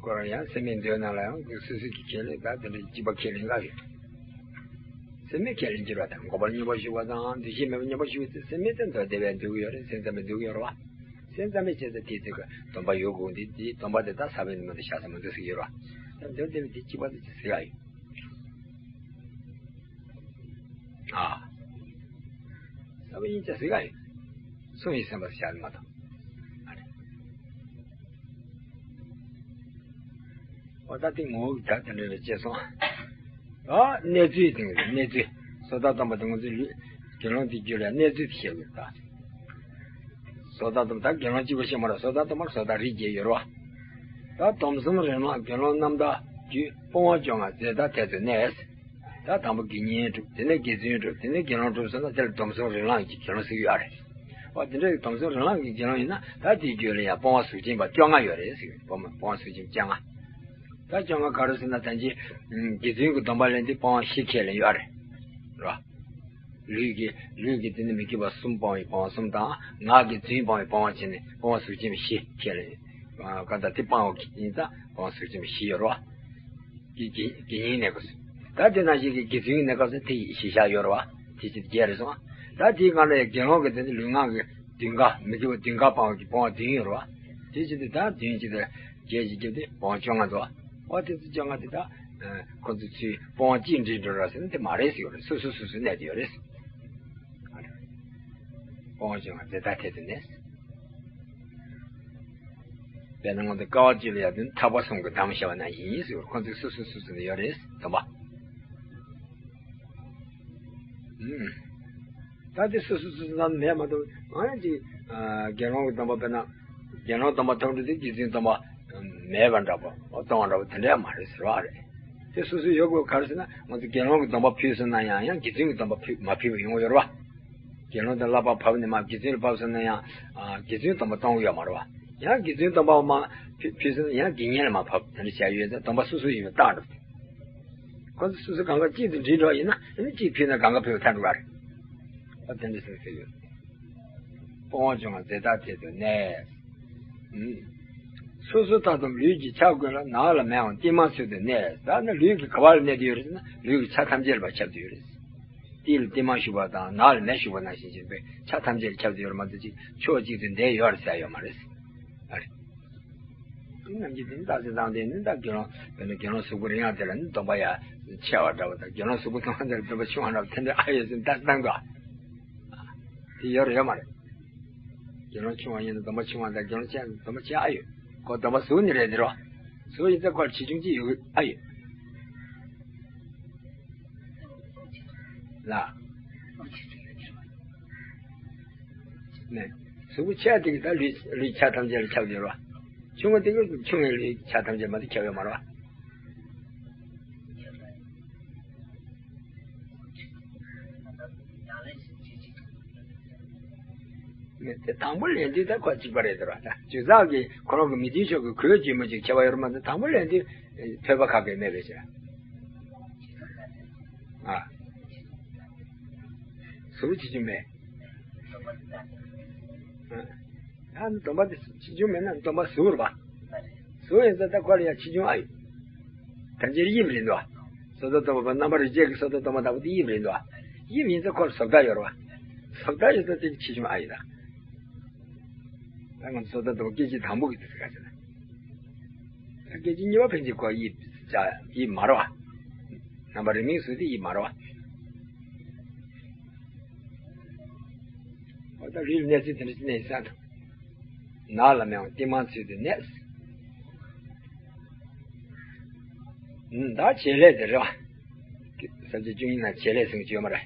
སྐོར་ཡང་སེམས་མེད་འདོད་ན་ལ་ཡང་སོ་སོ་གི་ཁས་ལེན་ད་དེ་འདྲ་གཅིག་པ་ཁས་ལེན་ག་རེད། སེམས་མེད་ཁས་ལེན་གྱི་ར་དང་འགོག་པར་སྙོམས་པར་ཞུགས་པ་དང་འདུ་ཤེས་མེད་པར་སྙོམས་པར་ཞུགས་ཚེ་སེམས་མེད་དེ་མདོ་སྡེ་པས་འདོད་ཀྱི་ཡོད་རེད། སེམས་ཙམ་པས་འདོད་ཀྱི་ཡོད་རེད་བ། སེམས་ཙམ་པས་བྱས་ཚེ་དེའི་ཚེ་གི་སྡོམ་པ་ཡོད་དགོས་འདི་འདི་སྡོམ་པ་དེ་ད་ས་བོན་དུ་མ་འདི་བཞག་ས་མི་འདུག་ཟེར་གྱི་ཡོད་རེད་བ། ད་མདོ་སྡེ་པས་དེ་གཅིག་པ་དེ་ཅི་ཟེར་ཡ་ཡོད། ཨ། ས་བོན་ཡིན་ཙང་ཟེར་ག་ཡིན། གསུང་ཡིན་སེམས་པ་བཞག་མ་གཏོགས། ཨ་རེ། འོ་ད་དེ་ངོ་བོ་ད་དེ་འདྲ་རེད་ཅེས་སོང་། ད་གནས་ཚུལ་དེ་གནས་ཚུལ། སོ་ཐར་སྡོམ་པ་དེ་ང་ཚོའི་ལུས་དགེ་སློང་དེ་རྒྱུད་ལ་གནས་ཚུལ་དེ་བཤད་དགོས་ད། སོ་ཐར་སྡོམ་པ་ད་དགེ་སློང་གཅིག་པོ་བཤད་མ་རེད། སོ་ཐར་སྡོམ་པར་སོ་ཐར་རིགས་བརྒྱད་ཡོད་རེད་བ། ད་སྡོམ་གསུམ་རིམ་ལམ་དགེ་སློང་རྣམ་དག་རྒྱུད་སྤོང་བ་བཅོ་ལྔ་རྫས་དག་ཐད་དུ་གནས། ད་དང་པོ་དགེ་བསྙེན་སྒྲུབ། དེ་ནས་དགེ་བཙུན་སྒྲུབ། དེ་ནས་དགེ་སློང་སྒྲུབ་ཟེར་ན་དེ་ལ་སྡོམ་གསུམ་རིམ་ལམ་གྱི་དགེ་སློང་ཟེར་གྱི་ཡོད་རེད། འོ་དེ་འདྲའི་སྡོམ་གསུམ་རིམ་ལམ་གྱི་དགེ་སློང་ཡིན་ན་ད་དེའི་རྒྱུད་ལ་ཡང་སྤོང་བ་གཟུགས་ཅན་པ་བཅོ་ལྔ་ཡོད་རེད་ཟེར་གྱི་སྤོང་བ་སྤོང་བ་གཟུགས་ཅན་བཅོ་ལྔ། ད་བཅོ་ལྔ་ག་རེ་ཟེར་ན་ད་ཅི་དགེ་བཙུན་གྱི་སྡོམ་པ་ལེན་དུས་སྤོང་བ་བཞི་ཁས་ལེན་ཡོད་རེད། རེད་བ། ལུས་ཀྱི་ལུས་ཀྱི་དེ་ནི་མི་སྐྱིད་པ་གསུམ་སྤོང་བའི་སྤོང་བ་གསུམ་དང་ངག་གི་རྫུན་སྤོང་བའི་སྤོང་བ་བྱས་ནས་སྤོང་བ་གཟུགས་ཅན་བཞི་ཁས་ལེན། གང་ལྟར་དེ་སྤང་བ་ཡིན་ཙང་སྤོང་བ་གཟུགས་ཅན་བཞི་ཡོད་རེད་བ། དགེ་དགེ་དགེ་བསྙེན་གནས་སྐབས་སུ། ད་དེ་ནང་བཞིན་གྱི་དགེ་བཙུན་གནས་སྐབས་སུ་དེ་བཞི་ཆ་ཡོད་རེད་བ། དེ་ཕྱིར་བརྒྱད་རེད་སོང་། ད་དེའི་སྒང་ལ་ཡང་དགེ་སློང་གི་དེ་ནི་ལུས་ངག་གི་བདུན་ཀ་མི་དགེ་བ་བདུན་ཀ་སྤང་བའི་སྤོང་བ་བདུན་ཡོད་རེད་བ། དེ་ཕྱིར་དེ་ད་བདུན་གཅིག་དང་བརྒྱད་ཀྱིས་བརྒྱབ་སྟེ་སྤོང་བ་བཅོ་ལྔ་འདུག་བ། འོ་དེ་ཚོ་བཅོ་ལྔ་དེ་ད་ཁོ་ཚོ་ཚུར་སྤོང་བ་གཅིག་འགྲིག་འགྲོ་ར་ཟེར་ན་དེ་མ་རེད་ཟེར་ཡོད་རེད། སོ་སོ་སོ་སོའི་གནས་དེ་ཡོད་རེད། སྤོང་བ་བཅོ་ལྔ་རྫས་དག་ཐད་དུ་གནས། དཔེར་ན་ང་ཚོ་དཀའ་བ་སྤྱོད་ལ་ཡ་དེ་ནི་ཐར་པ་གསུམ་གྱི་གདམས་བྱ་བ་ན་ཡིན་ཟེར་བར་ཁོང་ཚོས་སོ་སོ་སོ་སོ་ནས་ཡོད་རེད་སྡོམ་པ། ད་དེ་སོ་སོ་སོ་སོ་ནང་མེད་མ་གཏོགས་ཨ་ནི་ཅིག་དགེ་སློང་གི་སྡོམ་པ་དཔེར་ན་དགེ་སློང་སྡོམ་པ་ཐོབ་འགྲོ་དུས་རྗེ་བཙུན་སྡོམ་པ་མེད་པ་འདྲ་པོ་གཏོང་བ་འདྲ་པོ་དེ་འདྲ་མ་རེད་ཟེར་བ་རེད། དེ་སོ་སོ་ཡོད་དགོས་ག་རེ་ཟེར་ན་ང་ཚོ་དགེ་སློང་གི་སྡོམ་པ་ཕུལ་སོང་ན་ཡང་ཡང་རྗེ་བཙུན་གྱི་སྡོམ་པ་ཕུལ་མ་ཕུལ་བ་ཡོང་གི་ཡོད་རེད་བ། དགེ་སློང་དང་བསླབ་པ་བབས་ནས་མ་རྗེ་བཙུན་ལ་བབས་སོང་ན་ཡང་རྗེ་བཙུན་སྡོམ་པ་གཏོང་གི་ཡོད་མ་རེད་བ། ཡང་རྗེ་བཙུན་སྡོམ་པ་མ་ཕུལ་ཕུལ་སོང་ན་ཡང་དགེ་བསྙེན་ལ་མ་བབས་དེ་འདྲ་བྱས་ཡོད་ཙང་སྡོམ་པ་སོ་སོ་ཡིན་པའི་རྟགས་འགྲོ། ཁོ་ཚོ་སོ་སོ་གང་ག་གཅིག་ཏུ་འདྲིས་འགྲོ་ཡིན་ན་ཨ་ནི་གཅིག་ཕུལ་ན་གང་ག་ཕུལ་བ་ཐལ་འགྲོ་རེད། ཨ་དེ་འདྲ་ཟེར་ཟེར་ཡོད། སྤོང་བ་བྱུང་བ་རྫས་བདག་དེ་དུ་གནས། ཨུམ། སོ་སོ་ལྟ་སྡོམ་ལུས་ཀྱི་ཆ་ཀུན་ལ་ནགས་ལ་མེའམ་གཏིང་མ་ཚུལ་དུ་གནས། ད་ནི་ལུས་ཀྱི་ག་བ་ལ་གནས་ཏེ་ཡོད་རེད་ཟེར་ན་ལུས་ཀྱི་ཆ་ཐམས་ཅད་ལ་ཁྱབ་སྟེ་ཡོད་རེད། ཏིལ་ལ་གཏིང་མ་ཞུགས་པ་དང་ནགས་ལ་མེ་ཞུགས་པ་ནང་བཞིན་བྱས་པའི་ཆ་ཐམས་ཅད་ལ་ཁྱབ་སྟེ་ཡོད་རེད་མ་གཏོགས་ཅིག་ཕྱོགས་གཅིག་ཏུ་བསྡད་ཡོད་རེད་ཟེར་ཡོད་མ་རེད། ཨ་རེད། དེ་རྣམས་ཀྱི་དེ་ནི་རྟགས་ཅན་དང་ལྡན་ནི་ད་དགེ་སློང་དཔེར་ན་དགེ་སློང་གཟུགས་པོ་རིང་ཡང་དེ་ལ་ནི་སྡོམ་པ་ཡང་ཆེ་བ་འདྲ་བ་དང་དགེ་སློང་གཟུགས་པོ་ཐུང་བ་དེ་ལ་སྡོམ་པ་ཆུང་བ་འདྲ་བ་དེ་འདྲ་ཨ་ཡོད་ཟེར་ནས་རྟགས་ཅན་བཏང་འདུག་དེ་ཡོད་རེད་ཡོད་མ་རེད། དགེ་སློང་ཆུང་བ་ཡིན་ན་སྡོམ་པ་ཆུང་བ་དང་དགེ་སློང་ཆེ་ཡང་སྡོམ་པ་ཆེ་ཨ་ཡོད། ཁོ་སྡོམ་པ་གཟུགས་ནི་རེད་དེ་རོ། གཟུགས་ཡིན་ཙང་ཁོ་ལ་ཆེ་ཆུང་གཅིག་ཡོད་ཨ་ཡོད། ལ། ནས། གཟུགས་པོ་ཆེ་དེ་གི་ད་ལུས་ལུས་ཆ་ཐམས་ཅད་ལ་ཁྱབ་ཡོད་རོ། ཆུང་བ་དེ་གི་ཆུང་བའི་ལུས་ཆ་ཐམས་ཅད་མ་དེ་ཁྱབ་ཡོད་མ་རོ། དེ་དང་པོ་ལེན་དུས་ད་ཁོ་གཅིག་པ་རེད་དེ་ར། ད་ཇུ་ཚགས་ཀྱི་ཁོ་རང་གི་མི་མཐུན་ཕྱོགས་ཀྱི་གོས་གྱོན་མི་གཅིག་ཁྱད་པར་ཡོད་རེད་མ་གཏོགས་དང་པོ་ལེན་དུས་ཐོས་པ་ཁ་སྐད་མེད་པའི་ཕྱིར། ཨ། གཟུགས་ཆེ་ཆུང་མེད། ཨ། ཨ་ནི་སྡོམ་པ་དེ་ཆེ་ཆུང་མེད་ན་སྡོམ་པ་གཟུགས་རེད་པ། གཟུགས་ཡིན་ཙང་ད་ཁོ་ལ་ཡང་ཆེ་ཆུང་ཨ་ཡོད། ཐམས་ཅད་དབྱིབས་རེད་འདུག་སོ་སོ་སྡོམ་པ་རྣམ་པར་རིག་བྱེད་ཀྱི་སོ་སོ་སྡོམ་པ་ལྟ་བུ་དེ་དབྱིབས་རེད་འདུག་དབྱིབས་ཡིན་ཙང་ཁོ་ལ་བཟོ་ལྟ་ཡོད་རེད་པ། བཟོ་ལྟ་ཡོད་ཙང་དེ་ཆེ་ཆུང་ཨ་ཡོད་ད། ད་ང་ཚོ་སོ་སོ་སྡོམ་པ་སྐད་ཅིག་དང་པོ་གི་དེ་ཟེར་ག་ཟེར་ན། ད་སྐད་ཅིག་གཉིས་པ་ཕན་ཚུན་ཁོ་དབྱིབས་བྱ་དབྱིབས་མ་རེད་པ། རྣམ་པར་རིག་མིན་གཟུགས་དེ་དབྱིབས་མ་རེད་པ། འོ་ད་རིགས་གནས་ཚུལ་དེ་འདྲ་ཅིག་གནས་ས་དང་། ནགས་ལ་མེའམ་གཏིང་མ་ཚུལ་དུ་གནས། ད་བྱེད་ལས་དེ་རེད་པ། ས་བཅད་བཅུ་གཉིས་ནང་བྱེད་ལས་ཟེར་གྱི་ཡོད་མ་རེད།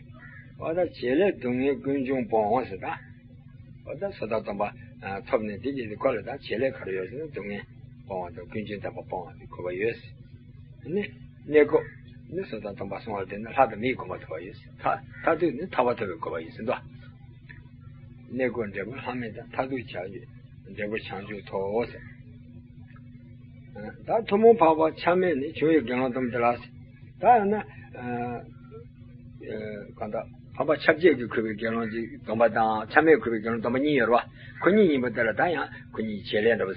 འོ་ད་བྱེད་ལས་སྡུག་བསྔལ་ཀུན་འབྱུང་སྤོང་ཟེར་ད། འོ་ད་སོ་ཐར་སྡོམ་པ་ཐོབ་ནས་དེ་གྱིས་ཁོ་ལ་ད་བྱེད་ལས་ག་རེ་ཡོད་ཟེར་ན་སྡུག་བསྔལ་སྤོང་བ་དང་ཀུན་འབྱུང་དག་པ་སྤོང་བ་དེ་དགོས་པ་ཡོད། ནི། གནས་སྐབས་ནི་སོ་ཐར་སྡོམ་པ་སོང་བ་དེ་ནི་ལྷ་དང་མིའི་གོ་འཕང་ཐོབ་པ་ཡོད། མཐར་མཐར་ཐུག་ནི་ཐར་པ་ཐོབ་པའི་དགོས་པ་ཡོད་ཟེར་འདུག་གནས་སྐབས་འབྲས་བུ་ལྷ་མི་དང་མཐར་ཐུག་བྱང་ཆུབ་འབྲས་བུ་བྱང་ཆུབ་ཐོབ་ཟེར། ད་ཐུན་མོང་འཕགས་པ་ཆ་མེད་ནི་བྱུང་བའི་དགེ་སློང་སྡོམ་དེ་ལ་ཟེར། ད་ཡང་ན། གང་ལྟར་འཕགས་པ་ཁྱབ་བྱེད་ཀྱིས་གུས་པའི་དགེ་སློང་གི་སྡོམ་པ་དང་ཆ་མེད་གུས་པའི་དགེ་སློང་སྡོམ་པ་གཉིས་ཡོད་རེད་པ། ཁོ་གཉིས་ཡིན་པ་དེ་ལ་ད་ཡང་ཁོ་གཉིས་བྱེད་ལས་འདྲ་བོ་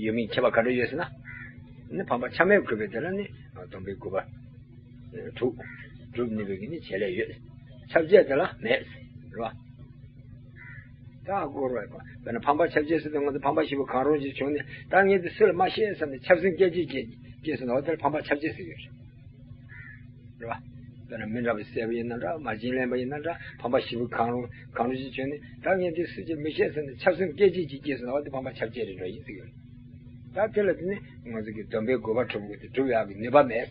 ཡོད་མིན་ཁྱད་པར་ག་འདྲ་ཡོད་ཟེར་ན། ནི་འཕགས་པ་ཆ་མེད་གུས་པའི་དེ་ལ་ནི་སྡོམ་པའི་དགོས་པ་དྲུག་སྒྲུབ་ནུས་པའི་གི་ནི་བྱེད་ལས་ཡོད། ཁྱབ་བྱེད་དེ་ལ་མེད་རེད་པ། ད་གོ་རེད་པ། དཔེར་ན་འཕགས་པ་ཁྱབ་བྱེད་ཟེར་དུས་ང་ཚོ་འཕགས་པ་སྐྱེས་བུ་གང་རུང་ཞིག་བྱུང་ནས་ད་ངས་འདི་སུ་ལ་མ་བཤད་བསམ་ནས་འཆབ་སེམས་སྐད་ཅིག་སྐྱེས་སྐྱེས་སོང་ན་འོ་དེར་འཕགས་པ་ཁྱབ་བྱེད་ཟེར་གྱི་ཡོད་རེད། རེད་པ། དཔེར་ན་མི་འདྲ་བའི་སྲས་པོ་ཡིན་ན་འདྲ་མ་བྱིན་ལེན་པ་ཡིན་ན་འདྲ་འཕགས་པ་སྐྱེས་བུ་གང་རུང་གང་རུང་ཞིག་བྱུང་ནས་ད་ངས་འདི་སུ་ཅིག་མི་བཤད་བསམ་ནས་འཆབ་སེམས་སྐད་ཅིག་ཅིག་སྐྱེས་སོང་ན་འོ་དེ་འཕགས་པ་ཁྱབ་བྱེད་རེད་འགྲོ་ཡིན་ཟེར་གྱི་ཡོད་རེད། ད་དེ་ལ་བརྟེན་ནས་ང་ཚོ་གི་སྡོམ་པའི་དགོས་པ་དྲུག་པོ་དེ་སྒྲུབ་ཡག་གི་ནུས་པ་མེད།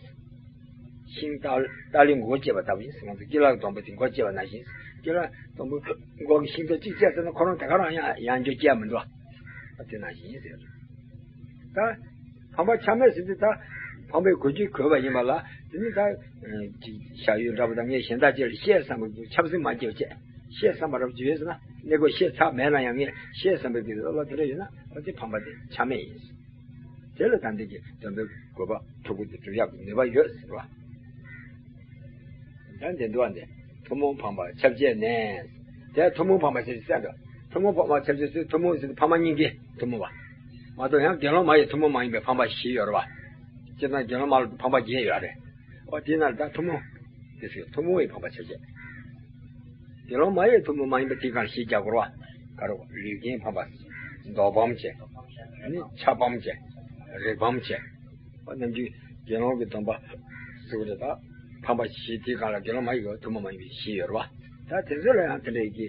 ཤིང་ཏཱ་ཏཱ་ལའི་མགོ་བཅད་པ་ལྟ་བུ་ཡིན། ང་ཚོ་ཀི་ལ་གི་སྡོང་པོ་དེ་མགོ་བཅད་པ་ནང་བཞིན། ཀི་ལ་སྡོང་པོའི་མགོ་གི་ཤིང་ཏོག་གཅིག་བཅད་ཚར་ན་ཁོ་རང་དེ་ག་རང་ཡང་ཡང་བསྐྱར་སྐྱེ་ཡ་མི་འདུག་ཨ་དེ་ནང་བཞིན་ཡིན་ཟེར། ད་འཕགས་པ་ཆ་མེད་ཟེར་དུས་ད་འཕགས་པའི་གོ་རྒྱུས་གོ་བ་ཡིན་པ་ལ་དེ་ནི་ད་ཅིག་བྱ་ཡུལ་འདྲ་པོ་དང་ངས་གཞན་དག་ཅིག་ལ་བཤད་བསམ་པའི་འཆབ་སེམས་མ་སྐྱེ་བ་བྱས་བཤད་བསམ་པ་འདྲ་པོ་ཅིག་ཡོད་ཟེར་ན་གནས་སྐབས་བཤད་ཚར་མེད་ན་ཡང་ངས་བཤད་བསམ་པའི་གི་བློ་དེ་འདྲ་ཡོད་ན་ཨ་དེ་འཕགས་པ་དེ་ཆ་མེད་ཡིན། དེ་ལ་ད་འདི་གི་སྡོམ་པའི་དགོས་པ་དྲུག་པོ་དེ་སྒྲུབ་ཡག་གི་ནུས་པ་ཡོད་ཟེར་བ། ད་འདི་འདུག་བ་འདི། ཐུན་མོང་འཕགས་པ་ཁྱབ་བྱེད་ནས། དེ་ཐུན་མོང་འཕགས་པ་ཞེས་བཤད་འདུག་ཐུན་མོང་འཕགས་པ་ཁྱབ་བྱེད་ཚུལ་ཐུན་མོང་ཟེར་དུས་འཕགས་མ་སྙིང་གའི་ཐུན་མོང་བ། མ་གཏོགས་ཡང་དགེ་སློང་མ་ཡི་ཐུན་མོང་མ་ཡིན་པའི་འཕགས་པ་བཞི་ཡོད་རེད་བ། སྤྱིར་བཏང་དགེ་སློང་མ་ལ་འཕགས་པ་བརྒྱད་ཡོད་རེད། ཨོ་དེ་ན་ད་ཐུན་མོང་། དེ་ཚོའི་ཐུན་མོང་བའི་འཕགས་པ་ཆ་བྱད། དགེ་སློང་མ་ཡི་ཐུན་མོང་མ་ཡིན་པ་དེ་གང་ཞིག་རྒྱག་དགོས་ར། ག་རེ་ལུས་རྒྱན་འཕགས་པ། མདོག་ཕམ་བྱས། ནི་ཆ་ཕམ་བྱས། རེག་ཕམ་བྱས། ཨོ་ནམ་རྒྱུན་དགེ་སློང་གི་སྡོམ་པ་གཟུགས་རེ་དག་འཕགས་པ་བཞི་དེ་གང་ལ་དགེ་སློང་མ་ཡི་ཐུན་མོང་མ་ཡིན་པའི་བཞི་ཡོད་ར་བ། ད་དེ་ཚོ་ལ་ཡང་དེ་འདྲ་ཡི་གེ།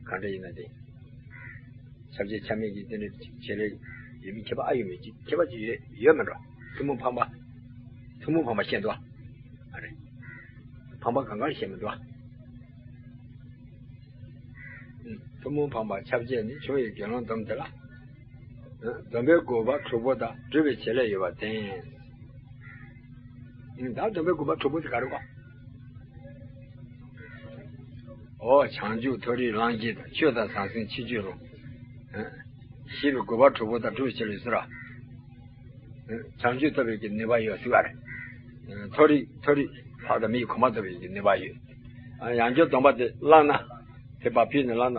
གང་འདྲ་ཡིན་ན་དེ། ཁྱབ་བྱེད་ཆ་མེད་ཀྱི་དེ་འདྲ་བྱེད་ལས་ཡོད་མིན་ཁྱད་པར་ཨ་ཡོད་མེད་ཀྱི་ཁྱད་པར་ཅིག་ཡོད་ཡོད་མེད་འགྲོ། ཐུན་མོང་འཕགས་པ། ཐུན་མོང་འཕགས་པ་བཤད་འདུག་ཨ། ཨ་རེ། འཕགས་པ་གང་གར་བཤད་མི་འདུག་ཨ། ཐུན་མོང་བམ་པ་ཁྱབ་བྱེད་ནི། བྱུང་བའི་དགེ་སློང་སྡོམ་དེ་ལ། སྡོམ་པའི་དགོས་པ་དྲུག་པོ་དང་སྒྲུབ་པའི་བྱེད་ལས་ཡོད་པར་བསྟན། ད་སྡོམ་པའི་དགོས་པ་དྲུག་པོ་དེ་ག་རེ་བ། ཨོ། བྱང་ཆུབ་མཐོ་རིས་གླང་རྒྱས་དང་། ཆོས་དང་ཟང་ཟིང་ཕྱིར་བཅོས་རུང་། ཞེས་པའི་དགོས་པ་དྲུག་པོ་དང་སྒྲུབ་བྱེད་ལས་ཟེར་བ། བྱང་ཆུབ་ཐོབ་པའི་གི་ནུས་པ་ཡོད་ཟེར་བ་རེད། མཐོ་རིས་མཐོ་རིས་ལྷ་དང་མིའི་གོ་འཕང་ཐོབ་པའི་གི་ནུས་པ་ཡོད། ཡང་བསྐྱར་སྡོམ་པ་དེ་བླངས་ན། དེ་བ་ཕུལ་ནས་བླངས་ན།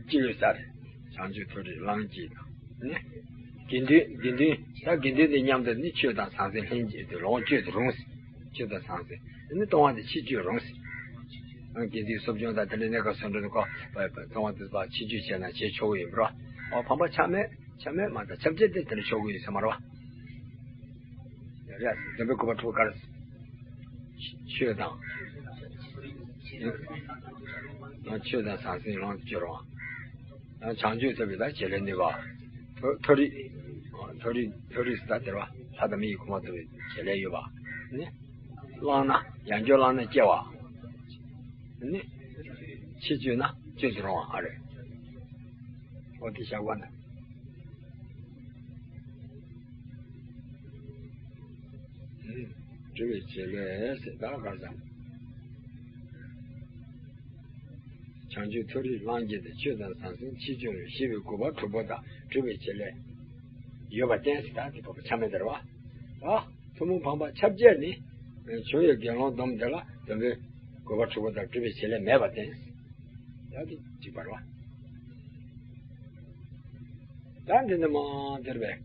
ཅི་ཡོད་ས་རེད། བྱང་ཆུབ་མཐོ་རིས་གླང་རྒྱས་དང་། ནི། དགེ་འདུན་དགེ་འདུན་ད་དགེ་འདུན་དེ་མཉམ་དུ་ནི་ཆོས་དང་ཟང་ཟིང་ལྷན་ཅིག་ཏུ་ལོངས་སྤྱོད་དུ་རུང་། ཆོས་དང་ཟང་ཟིང་ནི་གཏོང་བ་དེ་ཕྱིར་བཅོས་རུང་། དགེ་འདུན་གསོ་སྦྱོང་དང་དེ་འདྲའི་གནས་སྐབས་སུ་འགྲོ་ནས་ཁོ་གཏོང་བ་དེ་ཕྱིར་བཅོས་བྱས་ན་བྱེད་ཆོག་གི་ཡིན་པ་རེད། འོ། བམ་པ་ཆགས་མེད་ཆགས་མེད་མ་དང་ཁྱབ་བྱེད་དེ་དེ་འདྲ་ཆོག་གི་ཡིན་ཟེར་མ་རེད་བ། རེད། སྡོམ་པའི་དགོས་པ་དྲུག་ག་རེ། ཆོས་དང་། ཆོས་དང་ཟང་ཟིང་ལོངས་སུ་སྤྱོད་རུང་། བྱང་ཆུབ་ཐོབ་པའི་ད་བྱེད་ལས་ནུས་པ། མཐོ་མཐོ་རིས། མཐོ་རིས་མཐོ་རིས་སུ་ད་དེར་བ་ལྷ་དང་མི་ཡི་གོ་འཕང་ཐོབ་པའི་བྱེད་ལས་ཡོད་པ། ནི། བླངས་ན། ཡང་བསྐྱར་བླངས་ན་སྐྱེ་བ། ནི། ཕྱིར་བཅོས་ན་བཅོས་སུ་རུང་བ་ཨ་རེད། འོ་དེ་བཞག་པ་ན། སྒྲུབ་པའི་བྱེད་ལས་ཟེར་ད་ག་ཙམ། བྱང་ཆུབ་མཐོ་རིས་གླང་རྒྱས་ཏེ། ཆོས་དང་ཟང་ཟིང་ཕྱིར་བཅོས་རུང་། ཞེས་པའི་དགོས་པ་དྲུག་པོ་དང་སྒྲུབ་པའི་བྱེད་ལས་ཡོད་པར་བསྟན་ཟེར་ད་དེ་དགོས་པ་ཆགས་མེད་དེར་བ། ད་ཐུན་མོང་བམ་པ་ཁྱབ་བྱེད་ནི། བྱུང་བའི་དགེ་སློང་སྡོམ་དེ་ལ་སྡོམ་པའི་དགོས་པ་དྲུག་པོ་དང་སྒྲུབ་པའི་བྱེད་ལས་མེད་པར་བསྟན། ཡང་དེ་གཅིག་པར་བ། ད་འདི་ནི་མ་དེར་བས།